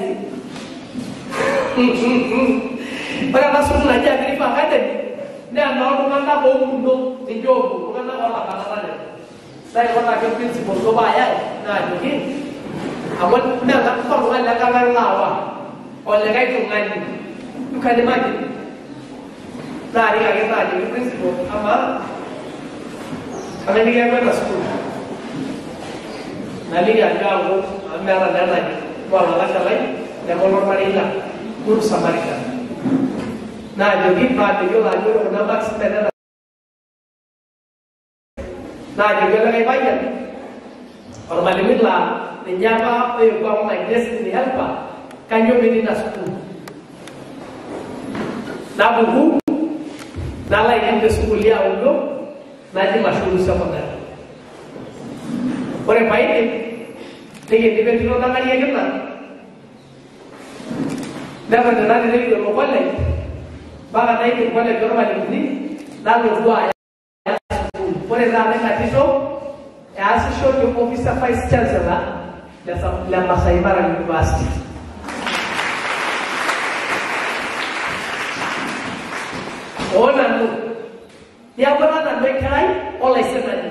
Ore ena sukuul naji Adrifa Academy naa enooltung'anak ouno ninche oopuo iltung'anak oolabanata. Naipot ake principal duo paayai naajoki amu mee oltung'ani lenkang' ang' laawa olikae tung'ani. You can imagine. Naarik ake naajoki principal amaa kame nikiaku ena sukuul. Naliki ajo aaku amu meeta naa enajo ore olalashe lai neme olormarei lang Good Samaritan. Naajoki paa meyiolo ajo ore kuna marks menena. Naajoki olikae payian ormalimui laa ninye apa oewuo aaku my destiny helper kainyoo petii ina sukuul. Napuku nalo aidim te sukuul eaulo naji Mashuru Secondary. Ore paidip nikindip entito nang'arie kina neton ina tito ekiyiolo college mpaka naidip college ormalimuni nalotu aya sukuul. Ore taata ina tito easisho te office vice chancellor le Masai Mara University. Oo nanu niaku ena nanu enkerai olaisinani.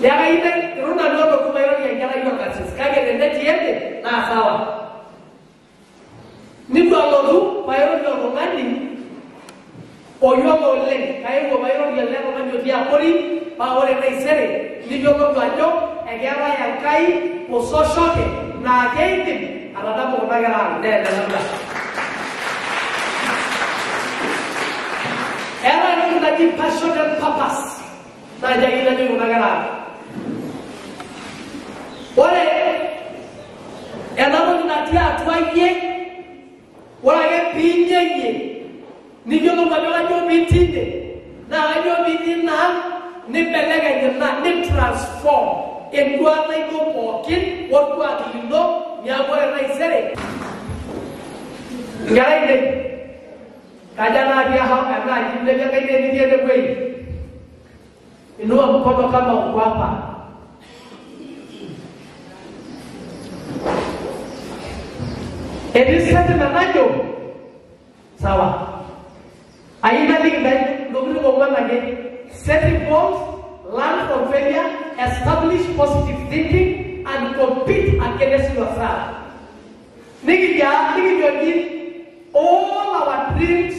Neeku itu nanu olotu mairorie enkerai orkarsis kake tenetii ene naa sawa. Nitu alotu mairorie oltung'ani oyiolo oleng' kaewuo mairorie ele tung'ani otii abori paa ore taisere niyiolou ajo ekeetae Enkai ososhoke naa keidim atadamu kuna kera ang' naa enelakua. Eetae entoki naji passion and purpose naa ninche ayieu najoki kuna kera ang'. Ore ena toki natii atua iyie, ore ake piinyeyie niyiolou ajo kanyoo piitii ine naa kanyoo piitii ina ang', nibelekeny ina nitransform enduata ino pookin orkuak lino niaku ore taisere nkera ainei kaja natii enaaji ilepie enkaina enitii enewueji. Inua mkono kama uko hapa. Etii sentiment najo sawa ayieu naliki ntae ntokitin ong'uan ake: setting goals, learn from failure, establish positive thinking and compete against yourself. Nikijoki all our dreams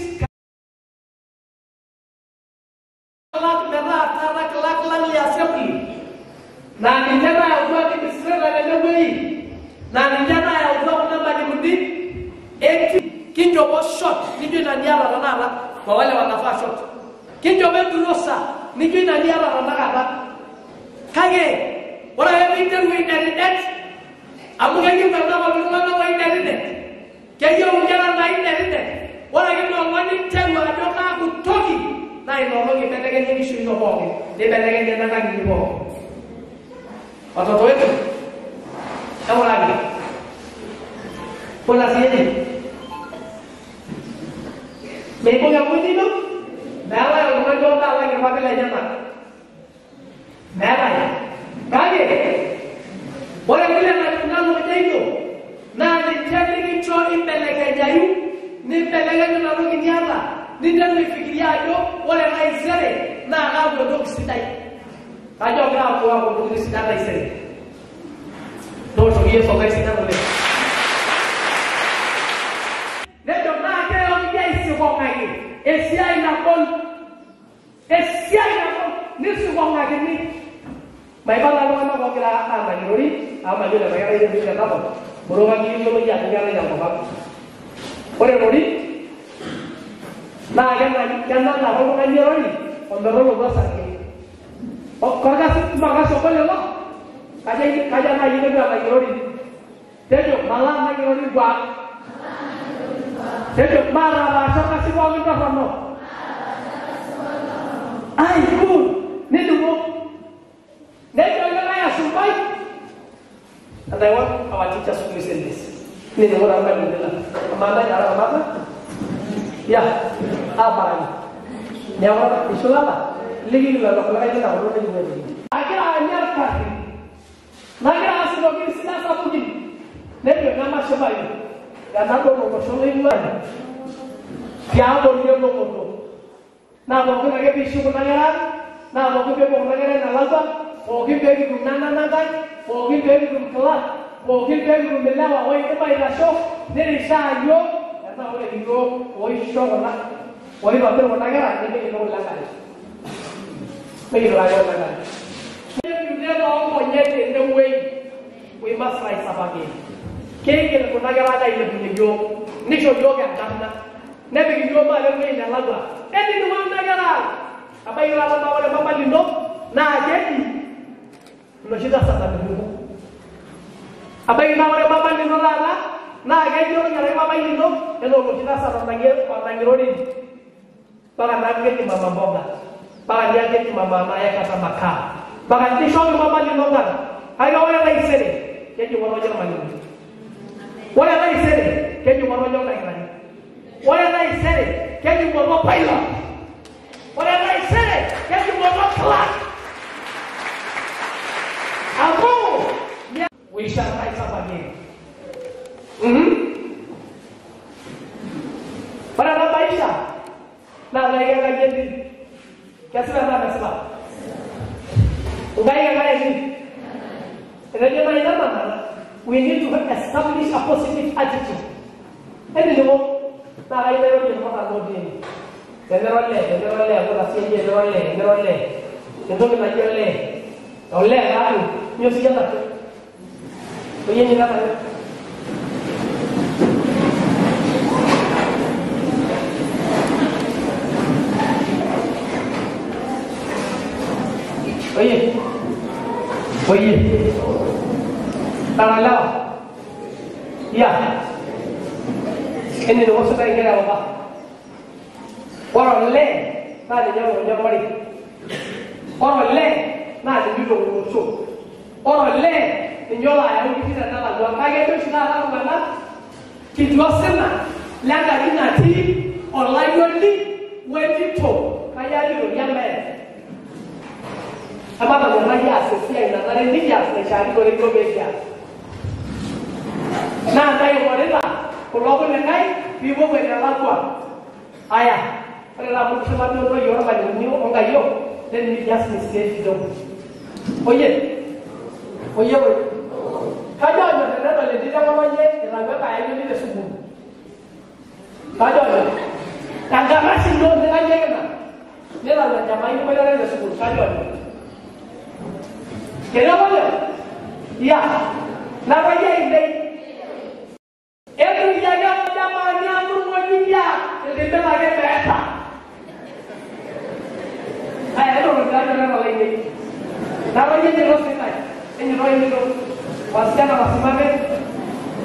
metaa tarak lak lang le assembly naa ninche nayautua administrator tenewueji naa ninche nayautua kuna malimuni eti kinchopo short nijo ina niata tenakata kwa wale wanavaa short, kinchopo enturosa nijo ina niata tenakata. Kake ore ake piinteru aidetidet amu keyieu enakop iltung'anak oidetidet, keyieu inkera naidetidet, ore ake ina olong' ninteru ajo kaaku toki naa ina olong' ibelekenya enkishui ino pookin nibelekenya ena kang' inyi pookin. Watoto wetu eng'uraki kuna siiyie meibung' empundi ino, meetae oltung'ani odo alak irpapit lenyenak, meetae. Kake ore vile naikuna lukunya ino naa ninche nikincho imbelekenyayu, nimbelekeny ina toki niata, ninteru aifikiria ajo ore taisere naa kaaku entoki sidai. Kajo ogira aaku aaku ntokitin sidan taisere. Tooshoki Yesu enkai sidan oleng'. Nejo naa keyoki aisikong'aki esiai nagol, esiai nagol nisikong'akini. Maibala iltung'anak oogira aanang irori amu mayiolo ena kerai etii tenakop, borokaki iyiolo iyie ajo keetae tenkop ang'. Ore erori naa kenang ake oltung'ani erori ometolotu osarge. Korkasi orkasi ogol ilo, kaja naaji interu anang erori. Tejo malo anang erori guak. Tejo maatapaasha orkasi pookin torrono. Ai good, nidumu. Nejo likae ashumpai. And I want our teachers to listen this. Nining'u taa irmalimuni lang. Amaa ntae ara irmaasai? Yeah, aabarani. Neeku isulala, likiki lelo kulikae lina kutuk nikipuo aitoki. Agira anya irkarri, nagira aas intokitin sidan sapukin. Nejo nemashipayu tenadol olosho loing'ua tiabori elong'oto. Naa pookin ake piishiu kuna kera, naa pookin peepuo kuna kera enelakua, pookin pee kitum nananankai, pookin pee kitum class, pookin pee kitum ilewa oidim aitasho, nirishaa yiok metaa ore iyiok oisho kuna oitobir kuna kera nimikitoki lenkare. Mikitokaki olenkare. Toonkonyek tenewueji, we must rise up again. Keigil kuna kera ailepunye yiok, nisho yiok enkarna, nepik yiok maate ewueji nelakua. Ening'u kuna kera ang'. Abaiki taata naa ore mama lino naa keji enoshi tasat namirruku. Abaiki naa ore mama lino taata naa keji ornyarai mama lino enaa oloshi tasat onang'irori mpaka naa keji mama mboga, mpaka niaku keji mama anayekata makaa, mpaka nishooki mama lino nkarn. Kake ore taisere keji ng'otonye irmalimuni. Ore taisere keji ng'otonye oldakitari. Ore taisere keji ng'oto pilot. Ore taisere keji ng'oto clerk. Amu we shall rise up again. Ore ena maisha naa nkaik Enkai etii. Kesipa enaa mesipa? Nkaik Enkai etii. Etejo naaji nena, we need to establish a positive attitude. Ening'o naa kayieu nairorie ilmurran otii ene. Teniro olee, teniro olee, kuna siiyie, teniro olee, teniro olee. Entoki naji olee. Olee taatu. Nyoo siyie ena? Oyie nyoo ena? Oye. Oye. Tara lewa. Ya. Ene negocio tai nkera papa. Ore olee naa ninye olonya ormarei. Ore olee naa ninye oitok olosho. Ore olee ninye olo ayau nkishu tenelakua. Kake ejo oshi taata iltung'anak kitu osina lenkaji natii olayioni wentito. Kajo ajito olee. Ematonyorrai aas esiai nanare nikias naishiakinore yiok pee kias. Naa ntae ing'orita kulo kulikae piipuopuo enelakua. Aya, ore taa amu kishula duo ntoyie ormalimuni onkayiok, let me just misbehave kidogo. Oye, oye oye. Kajo anyor tenedol entito eng'otonye itau enkayioni te sukuul. Kajo anyor. Tenkarashu ino nitanyekita nitau enjamai niboitare te sukuul. Kajo anyor. Kenyamanyo? Ya. Nabayia ainei. Eturiaka jamani aturng'ojikia iltimbet ake meeta. Aya, etotoniaka lainei. Nabayia enchito sidai. Enchito enchito. Wasichana wasimame.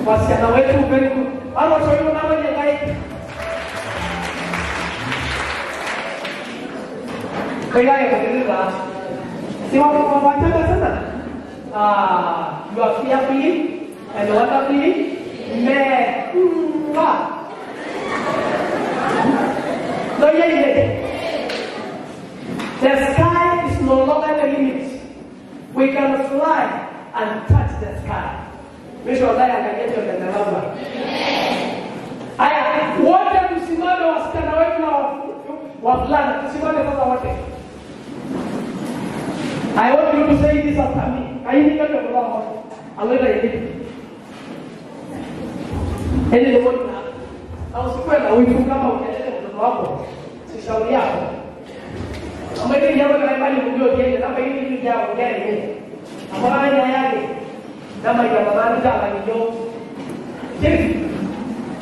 Wasichana wetu very good. Aroshoyu nabayia nkaik. Koikake kutiti taa. Si wachanga sana. You are fearfully and wonderfully made. No, yeah, yeah. The sky is no longer the limit. We can fly and touch the sky. Aya, wote tusimame wasichana wetu na wavulana, tusimame sasa wote. I want you to say this after me. Na usikuwe na wivu kama ukieleza mtoto wako, si shauri yako. Ama ile jambo la imani mjue kiende kama hili kitu cha ongea ni. Ambaye yake kama ya baba ndio anajua. Chief.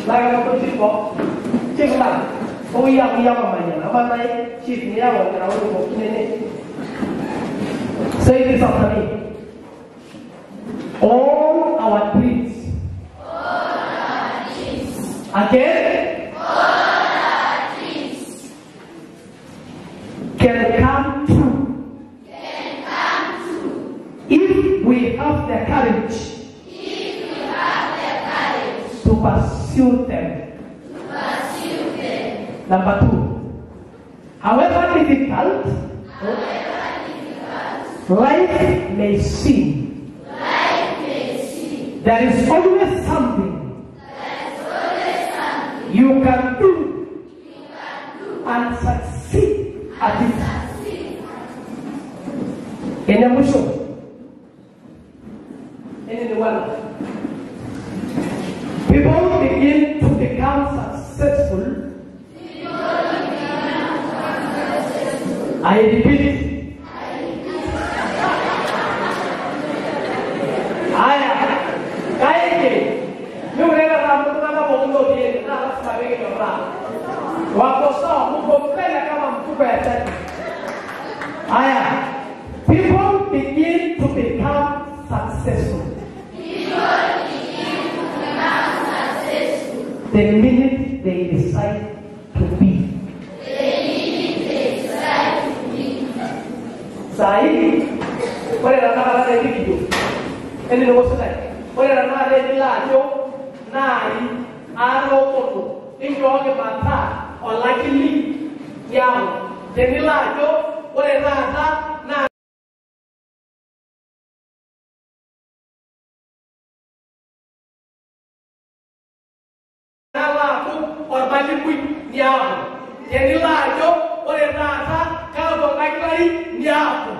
La kwa chief. Chief la. Oya oya mama yana. Ama naye chief ni yao na wao kwa kinene. Say this after me. All our dreams. All our dreams. Again. All our dreams. Can come true. Can come true. If we have the courage. If we have the courage. To pursue them. To pursue them. Number 2. However difficult. However difficult. Life may seem. There is always something you can do and succeed at it. Ene mwisho. Ene ni wala. People begin to become successful. I repeat. Aya. Wako sawa, mko mbele kama mfuko ya tatu. Haya, people begin to become successful. People begin to become successful. The minute they decide to be. The minute they decide to be. Sahi, ore tanakata tenikijo, eneniko sidai. Ore tanakata tenilo ajo naai aatoomono ninchooki mataa olakili tiaku. Tenilo ajo ore taata naa nalo aaku ormalimui niaku. Tenilo ajo ore taata kaaku oldakitari niaku.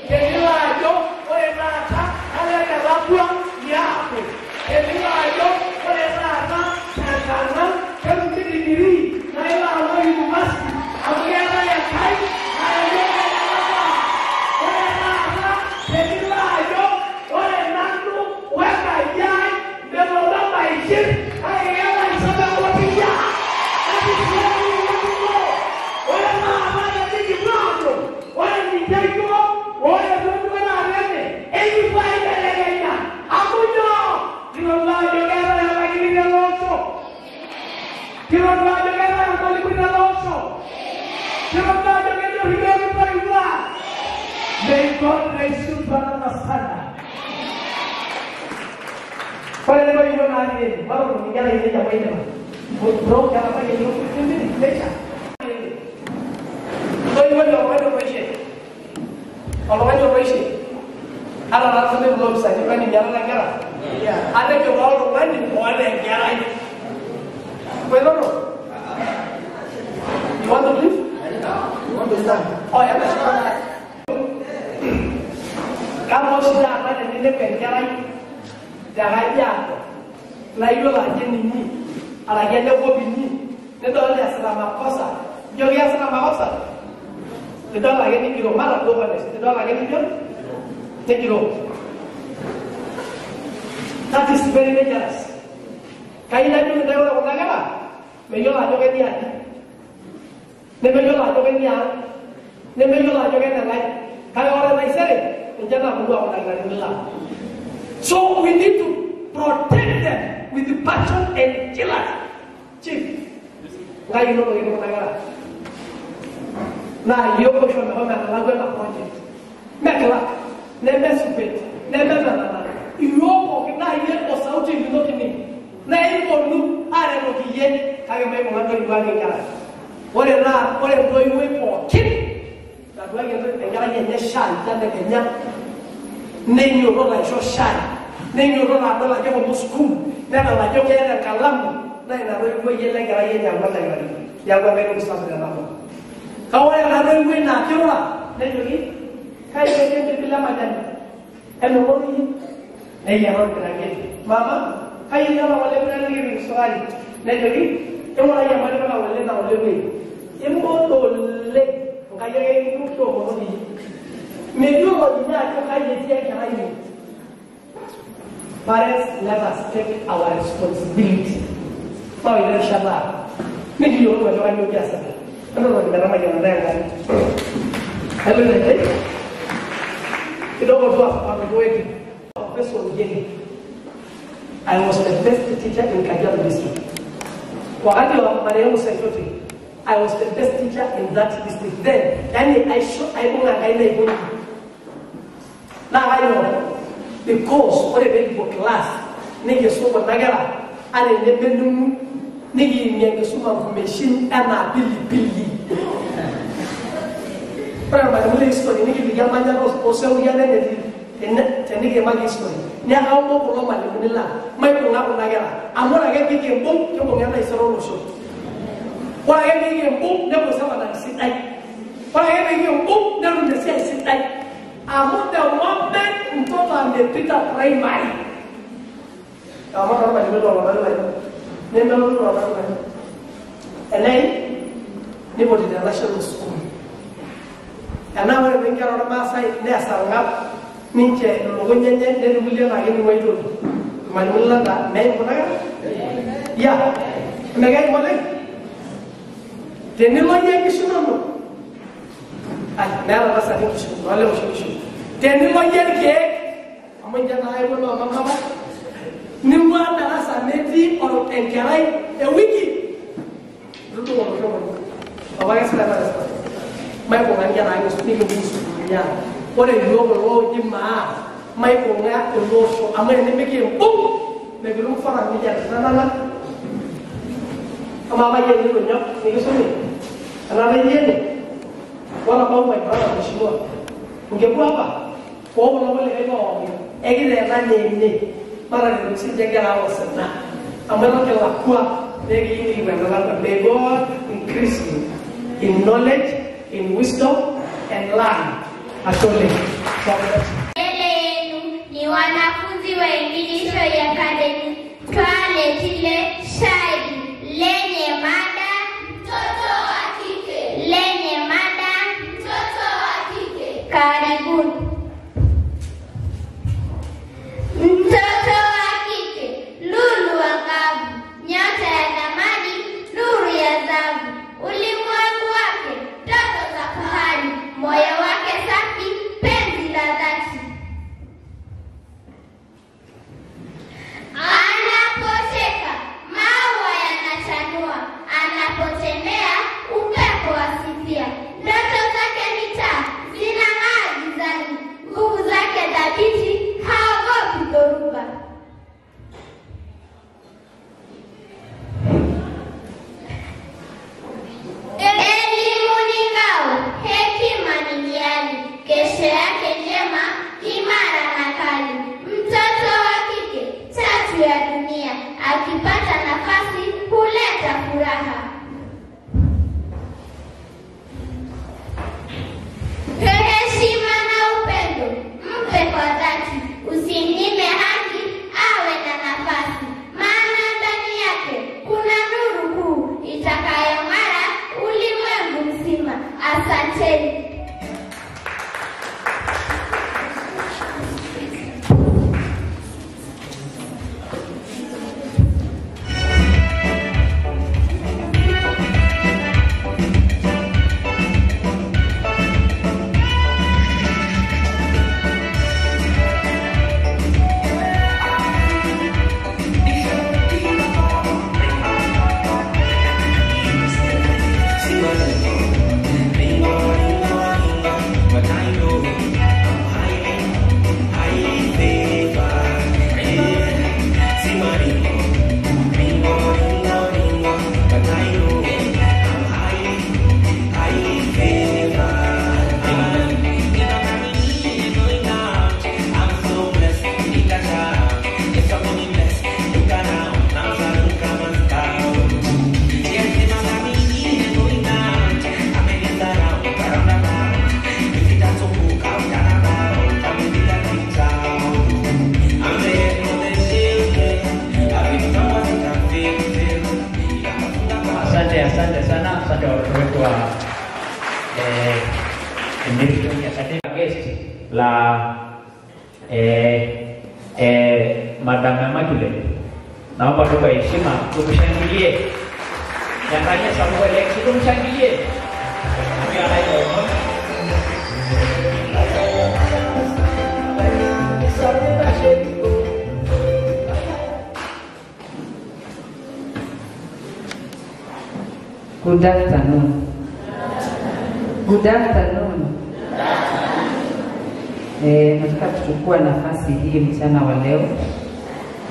Tenilo ajo ore taata kalo enelakua niaku. Tenilo ajo ore taata tenkana ketumi degree naa ilo alo university amu keetae Enkai naayawua enelakua. Kaisutu sana. Kwa hiyo ndio na nini? Bado ningala ile ya mwenye. Bro kama pale ndio kipindi lecha. Kwa hiyo ndio wao kuishi. Wao kuishi. Ala lazima ndio msanii kwani ni ala ngara. Ala ndio wao kwani wale ngara. Kwa hiyo you want to leave? You want to stand? Oh, yeah. Kama shida ambayo ninepe enkerai tekajiado naa iyiolo ajo eninyi araki ele kop inyi nidol easita makosa ijo kiasita makosa nidol ake nigiro mara duo honest nidol ake nijo nigiro. That is very dangerous. Kayieu najoki intae ore kuna kera meyiolo ajo ketiaji nemeyiolo ajo keniang nemeyiolo ajo kenengae kake ore taisere ninche naaponu aaku ildakitarini lang. So we need to protect them with the passion and jealousy. Chief, ngai ino toki kuna kera naa iyiok oisho meshomo enalakwa ena project mekilak nemesupet nemenanana iyiok pookin naa iyie osauti lino kining naa ikiponu aaretoki iyie kake maibung'a ntoiwuo ang inkera. Ore naa ore entoiwuoi pookin naduaki enkerai enye shai tedekenya neinyototo aisho shai neinyototo adol ajo eshomo sukuul nedol ajo keeta enkalamu naa ina toiwuoi ele enkerai enye aaku oldakitari niaku Enkai toki sapuk tenakop. Kake ore ena toiwuoi naa kirura nejoki kai etii empirbil emajani enoto iyie neyiara orpiranketi mama kai etii olapa pirangeti likipik sukari nejoki ing'urai ematipika kule na kule wuei imoto oleng Enkai ake nikitoomonoki iyie meyiolo ninye ajo kai etii enkerai ino. Parents, let us take our responsibility. Mawaita erishata ang nikiyiolou ajo kainyoo kiasita. Entoki metamayianata Enkai. Eloito Enkai kidogo tu watoto wetu. Professor Ojenge, I was the best teacher in Kajiado district. Wakati wa marehemu Saitoti, I was the best teacher in that district then. Yani aibung'a Enkai naibung'a. Naa kainyoo? Because ore pee kipuo class nikisum kuna kera ata enemening'u nikiimie enkisuma nkumeshin enaa pilipili. Ore irmalimuni le history nikiliki emanyata oseuria enetii tenikiimaki history. Neeku aomon kulo malimuni lang maibung'a kuna kera amu ore ake pee kiimbung' kimbung'a entaisere olosho. Ore ake pee kiimbung' nepuo sekondari sidai. Ore ake pee kiimbung' netum esiai sidai. Amu the moment mtoto amepita primary amu tormalimui lolorari lai nemelotu lolorari lai enei nipoti te national school. Enaa ore pee inkera ormaasai neas sarng'ab ninche ilukuny enye netii kulie naa kening'u aitoki. Irmalimuni lang taa meim kuna kera? Ya, mekeim oleng? Tenilo iyie nkishu inonok ai meeta ntasati nkishu noolewa oshi nkishu. Tenilo iyie irkeek amu ninche naa eponu loomama ning'ua darasa metii enkerai ewiki itudung'o olosho pookin. Papa kesipa ena kesipa. Maibung'a nkera ang nikimbung isukuulini ang. Ore iyiok kulo ooji maa maibung'a ele osho amu tenimikimbung mekitum forum nikiasita nana. Amaa apa iyie enitu inyok nikisumi enaa iyie ene. What about my brother Mheshimiwa? Ungekuwa hapa kwa kulo kulikae pookin ekiteena ene mataretoki sinche nkera ang osina amu eton kilakwa nekiyieu nikipuo enelakwa. May God increase you in knowledge, in wisdom and learn. Ashe oleng. God bless you. Mbele yenu ni wanafunzi wa English Academy twaletile shairi lenye mada mtoto wa kike, lenye mada mtoto wa kike. Karibuni. Mtoto wa kike, lulu angavu, nyota ya thamani, nuru ya zavu, ulimwengu wake ndoto za fahari, moyo wake safi, penzi la dhati. Anapocheka maua thabiti, haogopi dhoruba. Elimu ni ngao, hekima ni miali, kesho yake njema, imara na kali. Mtoto wa kike, chachu ya dunia, akipata nafasi huleta furaha. Heshima na upendo mpe kwa dhati, usimnyime haki, awe na nafasi, maana ndani yake kuna nuru kuu itakayong'ara ulimwengu mzima. Asanteni. Asante sana, asante watoto wetu wa guest la Madam Immaculate. Naomba tu kwa heshima tukushangilie. Jangan sampai eleksi tumshangilie. Good afternoon. Good afternoon. Nataka kuchukua nafasi hii mchana wa leo.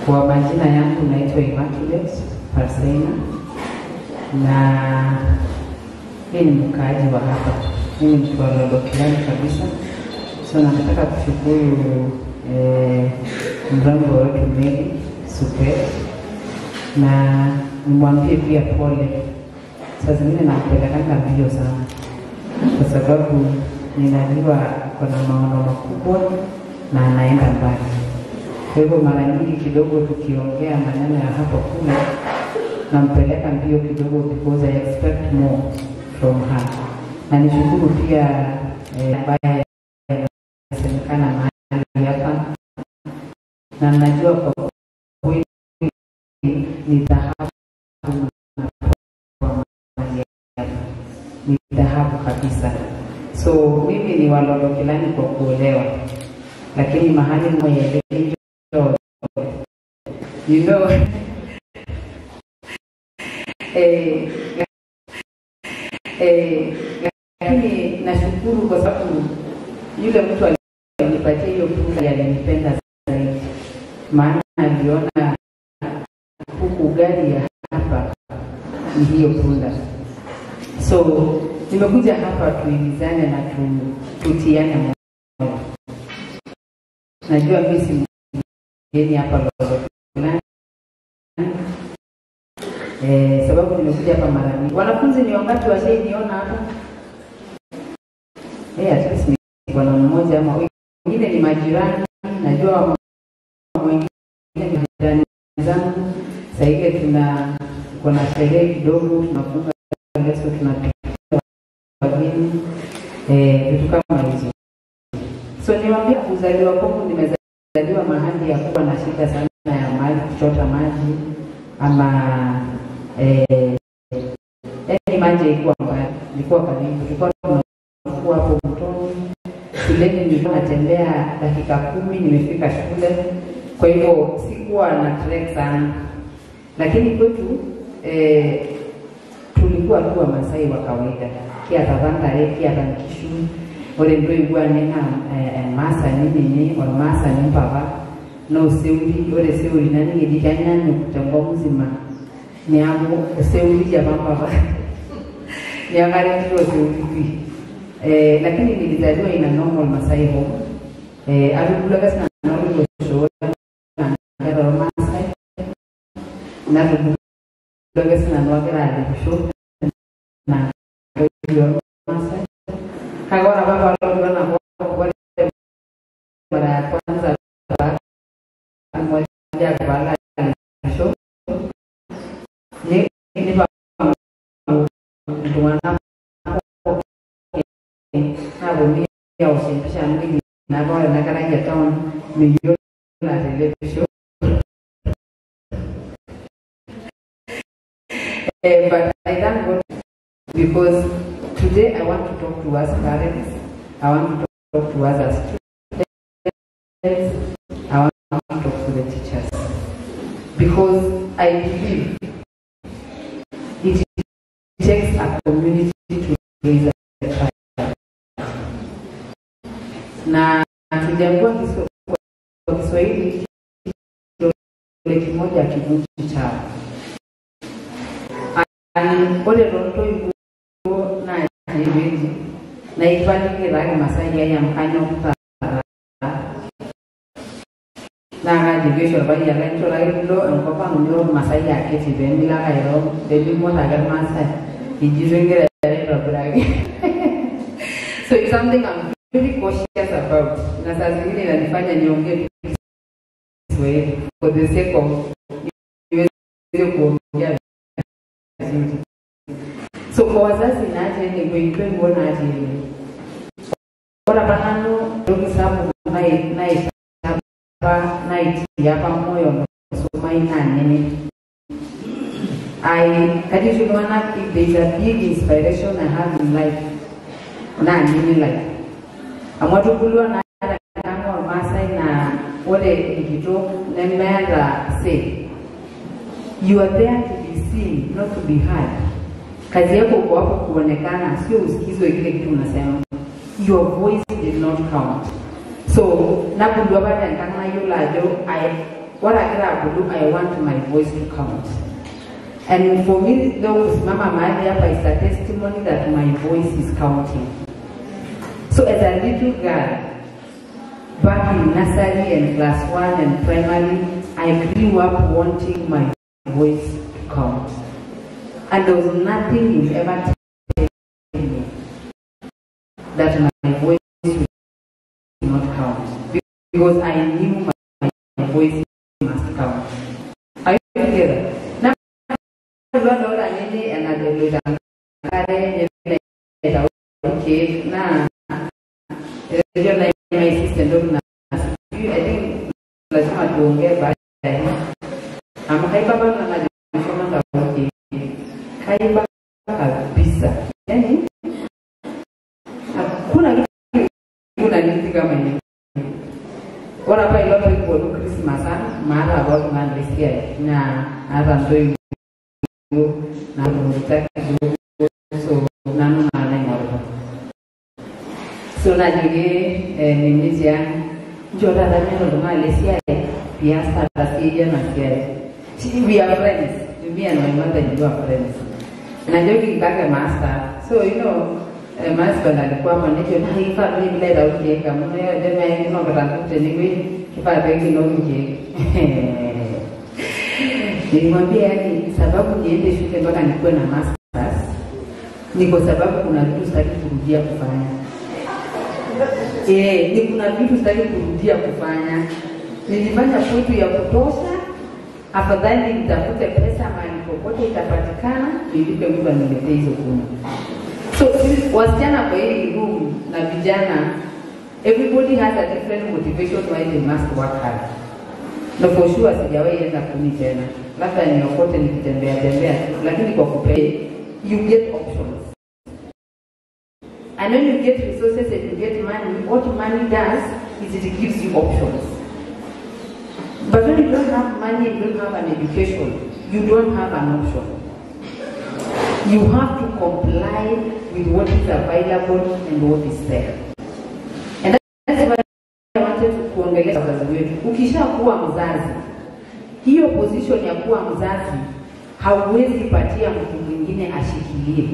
Kwa majina yangu naitwa Immaculate Parseina, na mimi ni mkaaji wa hapa. Mimi ni mtu wa Lolokilani kabisa. So nataka kushukuru mrembo wetu Mary Supet, na nimwambie pia pole. Saa zingine nampelekanga mbio sana, kwa sababu ninajua kuna maono makubwa na anaenda mbali. Kwa hivyo mara nyingi kidogo tukiongea maneno ya hapo kule, nampeleka mbio kidogo because I expect more from her. Na nishukuru pia ambaye anasemekana mahali hapa, na najua kwa kweli ni dhahabu, ni dhahabu kabisa. So mimi ni Walolokilani kwa kuolewa, lakini mahali mwenye you know lakini nashukuru kwa sababu yule mtu alinipatia hiyo punda alinipenda zaidi, maana aliona huku gari ya hapa ni hiyo punda. So nimekuja hapa tuimizane na tutiane moyo. Najua mimi si mgeni hapa Lolokilani, sababu nimekuja hapa mara mingi. Wanafunzi ni wangapi washainiona hapa? At least ni bwana mmoja ama wengine ni majirani, najua wengine ni majirani zangu. Sasa hivi tuna kuna sherehe kidogo, tunafunga leso, tunapiga wageni, vitu kama hizo. So niwaambia kuzaliwa kwangu, nimezaliwa mahali ya kuwa na shida sana ya maji, kuchota maji ama yaani maji ilikuwa mbali, ilikuwa karibu, tulikuwa tunafua hapo mtoni. Shuleni nilikuwa natembea dakika 10 nimefika shule, kwa hivyo sikuwa na trek sana. Lakini kwetu tulikuwa tu Wamasai wa kawaida, kia Tavantare, kia Tankishu. Ore ntoiwuo ainei naa emaasani ninye, ormaasani mpapa naa oseuri. Ore seuri naning eji kenyanyuk tenkop mzima, niaku oseuri apa mpapa, niaku kara entito oseuri pii. Lakini nilizaliwa in a normal Masai home. Atubulua ake sinanu olosho nkera ormaasai, natubulua ake sinanu agira alepisho na ntoiwuo ormaasai. Kake ore apa paalotu enakop, ore mara ya kwanza moja paalo alepisho nipang'u iltung'anak pookin naaponu aosh empisha amu keji naa ore ena kerai e town meyiolo atelepisho. But I thank God because today I want to talk to us parents, I want to talk to us as students, I want to talk to the teachers. Because I believe it takes a community to raise a child. Na tuliambiwa kwa Kiswahili kidole kimoja hakivunji chawa. Ore toontoiwuo naatii ewueji naa ekipaliki taa kimasai ai amu kanyok taata naa kajoki oshi orpayian lai nchoo ake piilo enkop ang niro kimasai akiti pee milo ake airo pee ming'or ake irmaasai ijito ingira airo aitobiraki. So it's something I'm very cautious about, na saa zingine inanifanya niongee tu Kiswahili for the sake of niweze kuongea vizuri. So kwa wazazi naatii ene ntoiwuo naatii ene, ore apa nanu entoki sapuk naitii apa moyo maisumai naa nene. Kajo oshi iltung'anak if there is a big inspiration I have in life naa nini life. Amu atubulua naa tenkang ormaasai naa ore enkitok nemeeta say. You are there to be seen, not to be heard. Kazi yako uko hapo kuonekana, sio usikizwe kile kitu unasema. Your voice did not count. So nabulu apa tenkang nayiolo ajo ore agira abulu I want my voice to count. And for me leo kusimama mahali hapa is a testimony that my voice is counting. So as a little girl, back in nursery and class 1 and primary, I grew up wanting my voice to count. And there was nothing you'd ever tell me that my voice would not count. Because I knew my voice must count. Are you together? Now, my sister I think lazima tuongee baadaye. Amu kaiba bana na kaiba kabisa. Yaani hakuna kitu kunaniti kama hiyo. Ore apa ilo nikiponu Christmas maata apa oltung'ani lesiai naa aata ntoiwuo natumorita kidogo, so nanu naa naing'orita. So najoki ninye tiang' nchoo taata miata oltung'ani lesiai pias taata siiyie ena siai. We are friends. Me and my mother you are friends. Najoki kake maas taa. So you know, my husband alikuwa hapa nejo naa kifaa pee nilo aitau irkeek amu tenekinokita nkuk tenewueji kifaa pee kinok irkeek. Nilimwambia yani sababu niende shule mpaka nikuwe na masters ni kwa sababu kuna vitu sitaki kurudia kufanya. Ni kuna vitu sitaki kurudia kufanya. Nilifanya kwetu ya kutosha, afadhali nitafute pesa mahali popote itapatikana, nilipe mtu aniletee hizo kuni. So wasichana kwa hii room na vijana, everybody has a different motivation why they must work hard. Na for sure sijawahi enda kuni tena. Labda niokote nikitembea tembea, lakini kwa kupea you get options. And when you get resources and you get money, what money does is it gives you options. But when you don't have money, you don't have an education, you don't have an option. You have to comply with what is available and what is there. kuongelea wazazi wetu. Ukishakuwa mzazi, hiyo position ya kuwa mzazi hauwezi patia mtu mwingine ashikilie.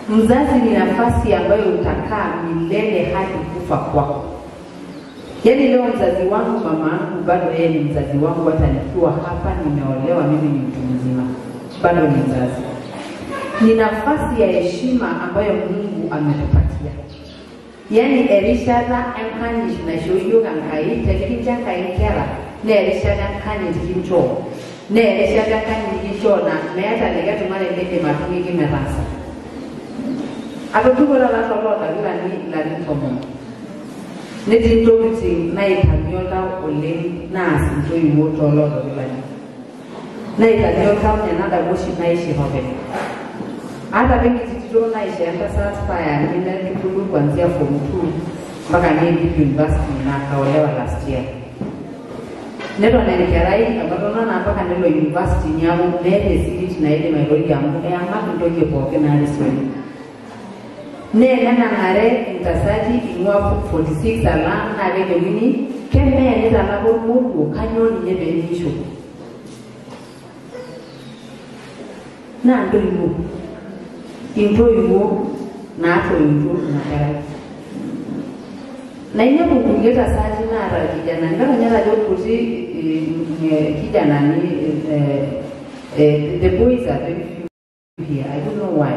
Mzazi ni nafasi ambayo utakaa milele hadi kufa kwako. Yaani leo mzazi wangu, mama yangu, bado yeye ni mzazi wangu, hata nikiwa hapa nimeolewa, mimi ni mtu mzima, bado ni mzazi. Ni nafasi ya heshima ambayo Mungu ametupatia. Yaani erishata enkanyit naisho iyiok Enkai tenikincho Enkai inkera naa erishata enkanyit kinchoo. Naa erishata enkanyit kinchoo naa meeta likae tung'ani liindim atung'uiki metaasa. Atobiko taata tooloodakikani ilarin 10. Netii ntokitin naitamia oltau oleng naas intoiwuo tooloodakikani. Naitamia oltau nena damu oshi naishir openy. Hata enkiti tito naisho entasat paya nitubulu kuanzia form 2 mpaka niidip university na akaolewa last year. Neton enkerai ebatona naa mpaka nelo university niaku meeta esirit naidim airorie amu eyamaki ntoyie pookin naarisiore. Naa nenang'are intasati ing'ua 46 alang naa kejokini kemee nitalapa ormoruo kanyoo ninye pee miisho. Naa ntoiwuo intoiwuo naatoiwutuo ina kerai. Na inepu kulie tasati naata irkijanani, kadol ninye ajo kuti kijanani, the boys are very few here, I don't know why.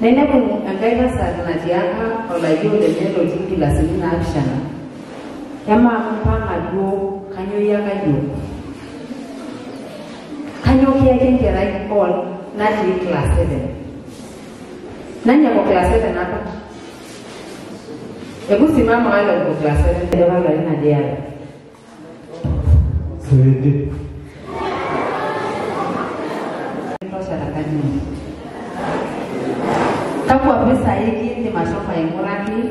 Na inepu enkae tasat natiaka olayioni lenye lotii nkilasini 7, emaa mpang'a duo kanyoo iyaka yiok? Kanyoo kiyaki enkerai natii class 7? Nani ako class 7 hapa? Hebu simama wale wako class 7. Ndio wale ina diara. Seventy. Tosha takani. Kakwa pisai kiindim ashomo aing'uraki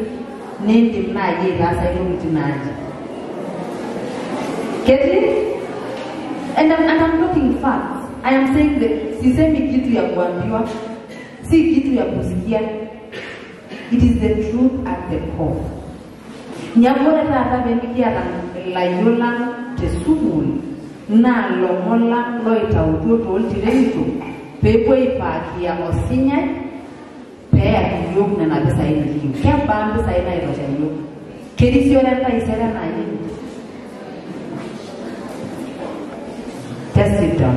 nindim naaji aitaasa intokitin naaji. Ketii? And I'm talking facts. I am saying that sisemi kitu ya kuambiwa, si kitu ya kusikia. It is the truth at the core. Niaku ore taata pemikiata ilayiok lang te sukuul naa lomon lang loitautuo tooltirenito peepuo aipaakia osinyai peeyaki iyiok nena pisai nikiyieu. Kebaa mpisai naitosha iyiok? Kerisiore entaisere naaji? Just sit down.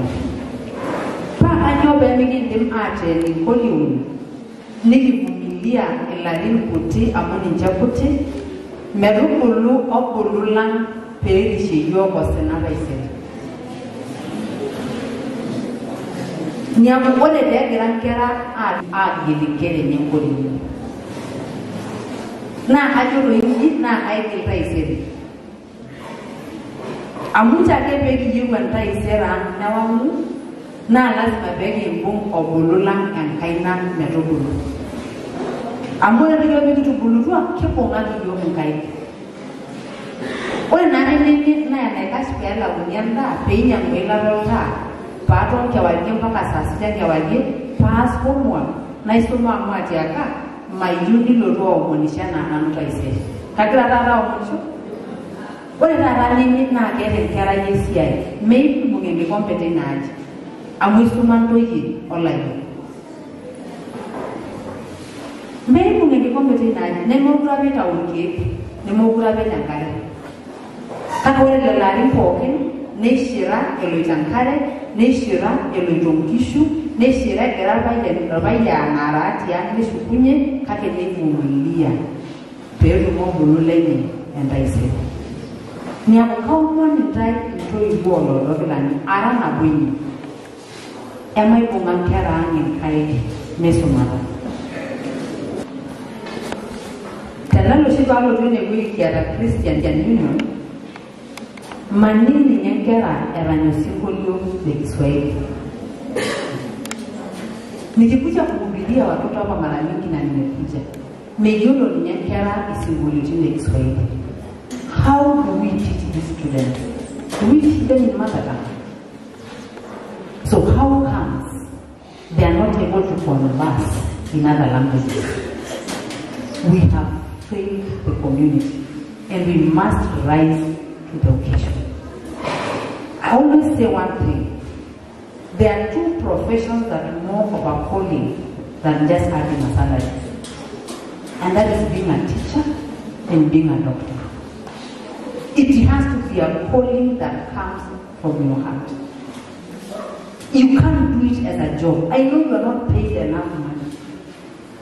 Paa kanyoo pemikindim aateen inkoliong'i nikivumilia ilarin kuti amu ninche kuti metubulu obulu lang peerishie iyiok osina taisere. Niaku ore peegira nkera aagil inkera enye nkolong'i naa kajo toi inji naa kaigil taisere. Amu nche ake peekiyieu entaisere ang' newang'u naa lazima peekimbung' obulu lang enkaina metubulu. Amu ore yiok pikitubulutua kibung'aki iyiok inkaik. Ore naa nene naa enaikash peelauni endaa peinyang'u eilata oltaa paaton kewarie mpaka saa 6 kewarie paas homework naisuma amu atiaka mayieu nilotu aomonisho enaa nanu taisere. Kagira taata aomonisho? Ore taata nene naa keeta enkerai esiai meibung' enkikombe teina aji amu isuma ntoyie olayiok. Meibung' enkikombe teina aji nemekure apa itau irkeek nemekure apa enya enkare. Kake ore lelo arin pookin neishira eloito enkare, neishira eloito nkishu, neishira egira irpayian aaraa tiang' neshukunye kake neivumilia peetum obulu lenye entaisere. Niaku kaomon intae intoiwuo ooloodokilani ara nabo inyi. Emaibung'a nkera ang' inkaik meisumata. Tenalo oshi paalotu enewueji kiata Christian Union, maning ninye nkera erany osinkolio le Kiswahili. Nikikuja kuhubiria watoto hapa mara mingi na nimekuja, meyiolo ninye nkera isinkolioitin le Kiswahili. How do we teach these students? Do we teach them in mother tongue? So how comes they are not able to converse in other languages? We have failed the community. And we must rise to the occasion. I always say one thing. There are two professions that are more of a calling than just having a salary. And that is being a teacher and being a doctor. It has to be a calling that comes from your heart. You can't do it as a job. I know you are not paid enough money,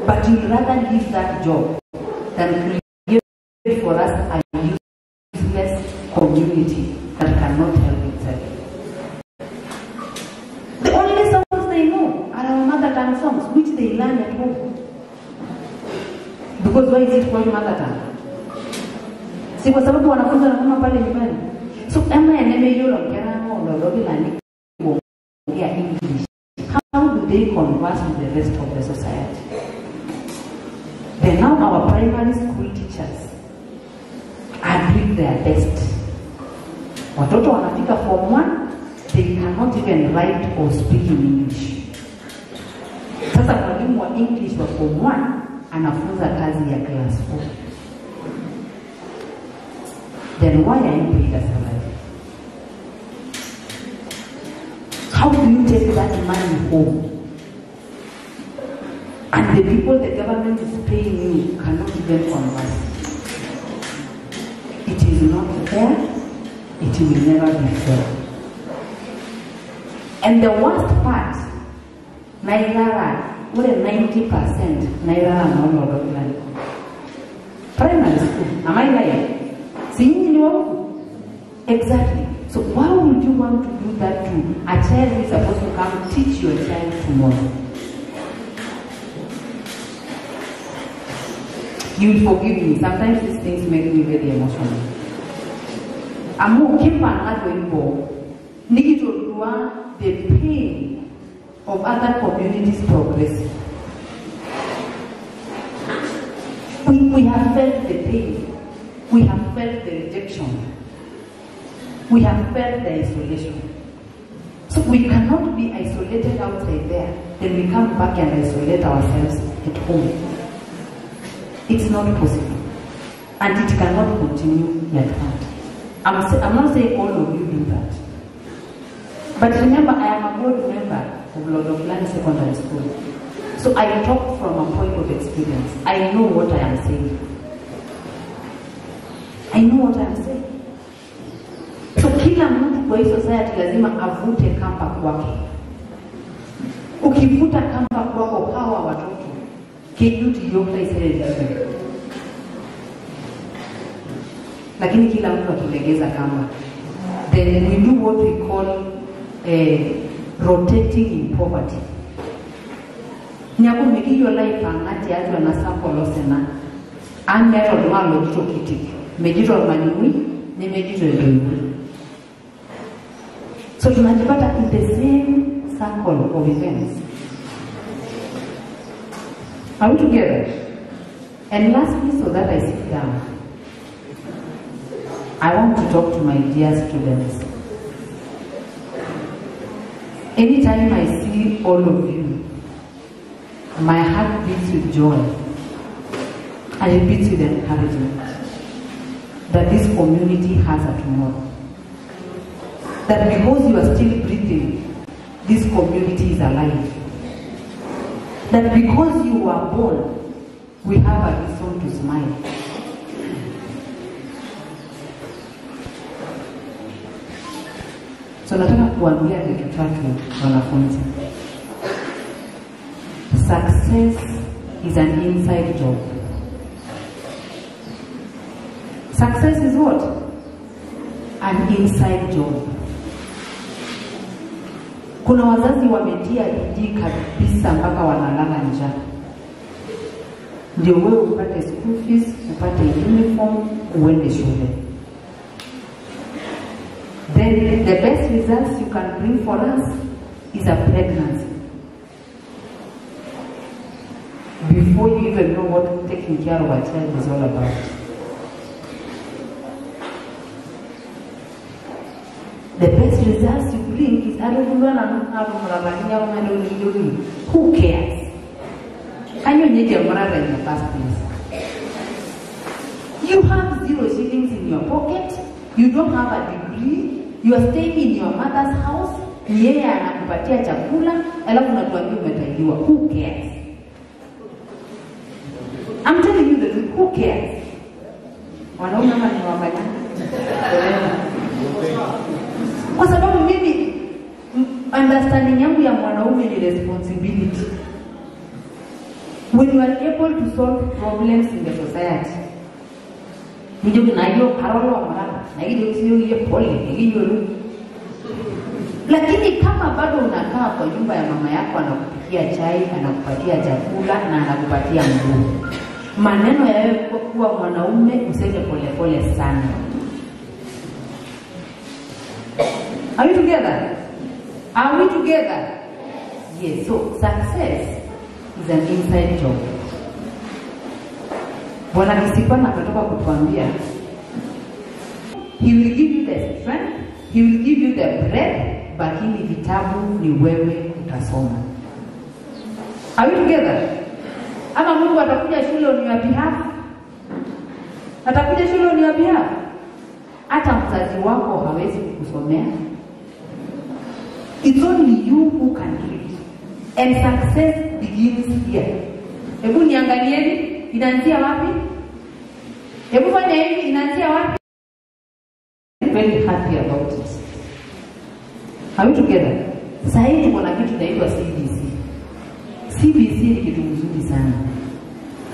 but you'd rather leave that job than create for us a useless community that cannot help itself. The only songs they know are our mother tongue songs, which they learn at home. Because why is it called mother tongue? Si kwa sababu wanafunza na mama pale nyumbani. So ama enemeyiolo nkera ololobila kuongea English. How do they converse with the rest of the society? Then now our primary school teachers are doing their best. Watoto wanafika form 1, they cannot even write or speak in English. Sasa mwalimu wa English wa form 1 anafunza kazi ya class 4. Then why are you paid a salary? How do you take that money home? And the people the government is paying you cannot even converse. It is not fair. It will never be fair. And the worst part, Nairara, what a 90% Nairara no primary school. Am I lying? Exactly. So why would you want to do that to a child who is supposed to come teach your child tomorrow? You will forgive me. Sometimes these things make me very emotional. Amu kimpa nadoibo nikitolua the pain of other communities progressing. We have felt the pain. We have felt the rejection. We have felt the isolation. So we cannot be isolated outside there. Then we come back and isolate ourselves at home. It's not possible. And it cannot continue like that. I'm not saying all of you do that. But remember, I am a board member of Lodokilani Secondary School. So I talk from a point of experience. I know what I am saying. I know what I am saying. So kila mtu kwa hii society lazima avute kamba kwake. Ukivuta kamba kwako hawa watoto, kejuti yokta isere. Lakini kila mtu akilegeza kamba, then we do what we call rotating in poverty. Nyaku mekiyo life angati atu anasako losena. Ame oltung'ani lojito kitik, mejito ormalimui, nemejito entoiwuoi. So tunajipata in the same circle of events. Are we together? And lastly, so that I sit down, I want to talk to my dear students. Anytime I see all of you, my heart beats with joy and it beats with encouragement that this community has a tomorrow. That because you are still breathing, this community is alive. That because you were born, we have a reason to smile. So nataka kuambia vitu tatu wanafunzi. Success is an inside job. Success is what? An inside job. Kuna wazazi wametia bidii kabisa mpaka wanalala njaa. Ndio wewe upate school fees, upate uniform, uende shule. Then the best results you can bring for us is a pregnancy. Before you even know what taking care of a child is all about. The best results you bring is who cares? Can you need your mother in the first place? You have 0 shillings in your pocket, you don't have a degree, you are staying in your mother's house, ni yeye anakupatia chakula, alafu unatuambia umetahiriwa. Who cares? I'm telling you the truth, who cares? Wanaume ama ni waangalia? Kwa sababu mimi understanding yangu ya mwanaume ni responsibility. When you are able to solve problems in the society, ndio na hiyo parolo mara na hiyo sio hiyo pole hiyo. Lakini kama bado unakaa kwa nyumba ya mama yako, anakupikia chai, anakupatia chakula na anakupatia nguo, maneno ya wewe kuwa mwanaume useme polepole sana. Are we together? Are we together? Yes. So success is an inside job. Bwana Kisipana akatoka kutuambia, he will give you the strength, he will give you the breath, lakini vitabu ni wewe utasoma. Are we together? Ama Mungu atakuja shule on your behalf? Atakuja shule on your behalf? Hata mzazi wako hawezi kukusomea. It's only you who can read. And success begins here. Hebu niangalieni, inaanzia wapi? Hebu fanya hivi, inaanzia wapi? Very happy about it. Are we together? Sasa hivi tuko na kitu inaitwa CBC. CBC ni kitu mzuri sana.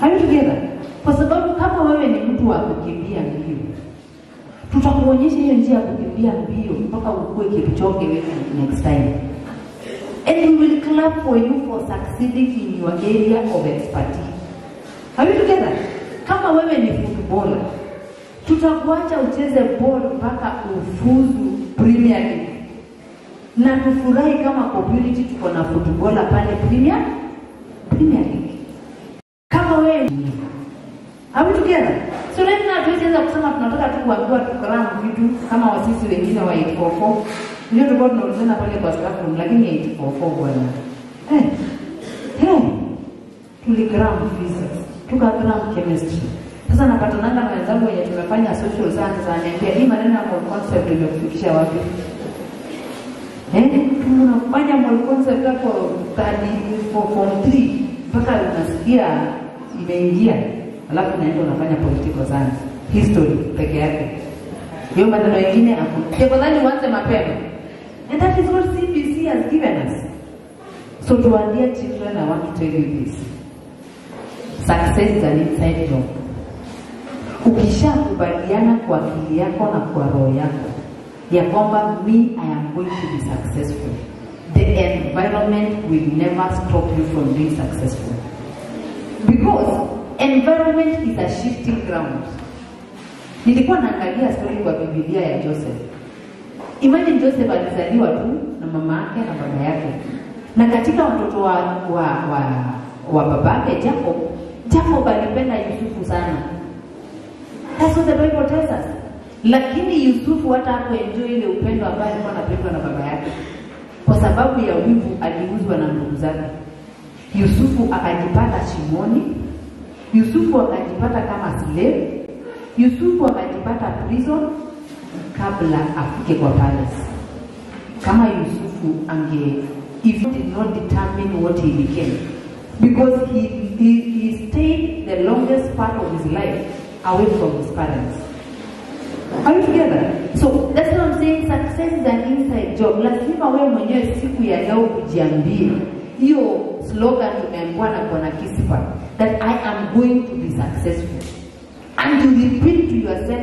Are we together? Kwa sababu kama wewe ni mtu wa kukimbia mbio, tutakuonyesha hiyo njia ya kukimbia mbio mpaka ukue Kipchoge wewe next time. And we will clap for you for succeeding in your area of expertise. Are we together? Kama wewe ni footballer, tutakuacha ucheze ball mpaka ufuzu Premier League. Na tufurahi kama community tuko na footballer pale Premier League. Kama wewe, are we together? So right now tuweza kusema tunataka tu kuambiwa tukram vitu kama wasisi wengine wa 844. Ndio tulikuwa tunaulizana pale kwa staff room, lakini 844 bwana. Tuligram physics, tukagram chemistry. Sasa napatananga na wenzangu wenye tumefanya social sciences, ananiambia hii maneno ya mole concept imekufikisha wapi? Tunafanya mole concept hapo form 3 mpaka unasikia imeingia. Alafu naenda unafanya political science, history peke yake. Hiyo maneno mengine hakuna. Tafadhali uanze mapema. And that is what CBC has given us. So to our dear children, I want to tell you this. Success is an inside job. Ukishakubaliana kwa akili yako na kwa roho yako ya kwamba me, I am going to be successful, the environment will never stop you from being successful. Because environment is a shifting ground. Nilikuwa naangalia story kwa Biblia ya Joseph. Imagine Joseph alizaliwa tu na mama yake na baba yake. Na katika watoto wa babake Jacob, Jacob alipenda Yusufu sana. That's what the Bible tells us. Lakini Yusufu hata hakuenjoy ile upendo ambao alikuwa anapendwa na baba yake. Kwa sababu ya wivu aliuzwa na ndugu zake. Yusufu akajipata shimoni. Yusufu akajipata kama slave. Yusufu akajipata prison kabla afike kwa palace. Kama Yusufu ange, if he did not determine what he became, because he stayed the longest part of his life away from his parents. Are we together? So that's what I'm saying, success is an inside job. Lazima wewe mwenyewe siku ya leo ujiambie hiyo slogan tumeambiwa na Bwana Kisipa, that I am going to be successful. And you repeat to yourself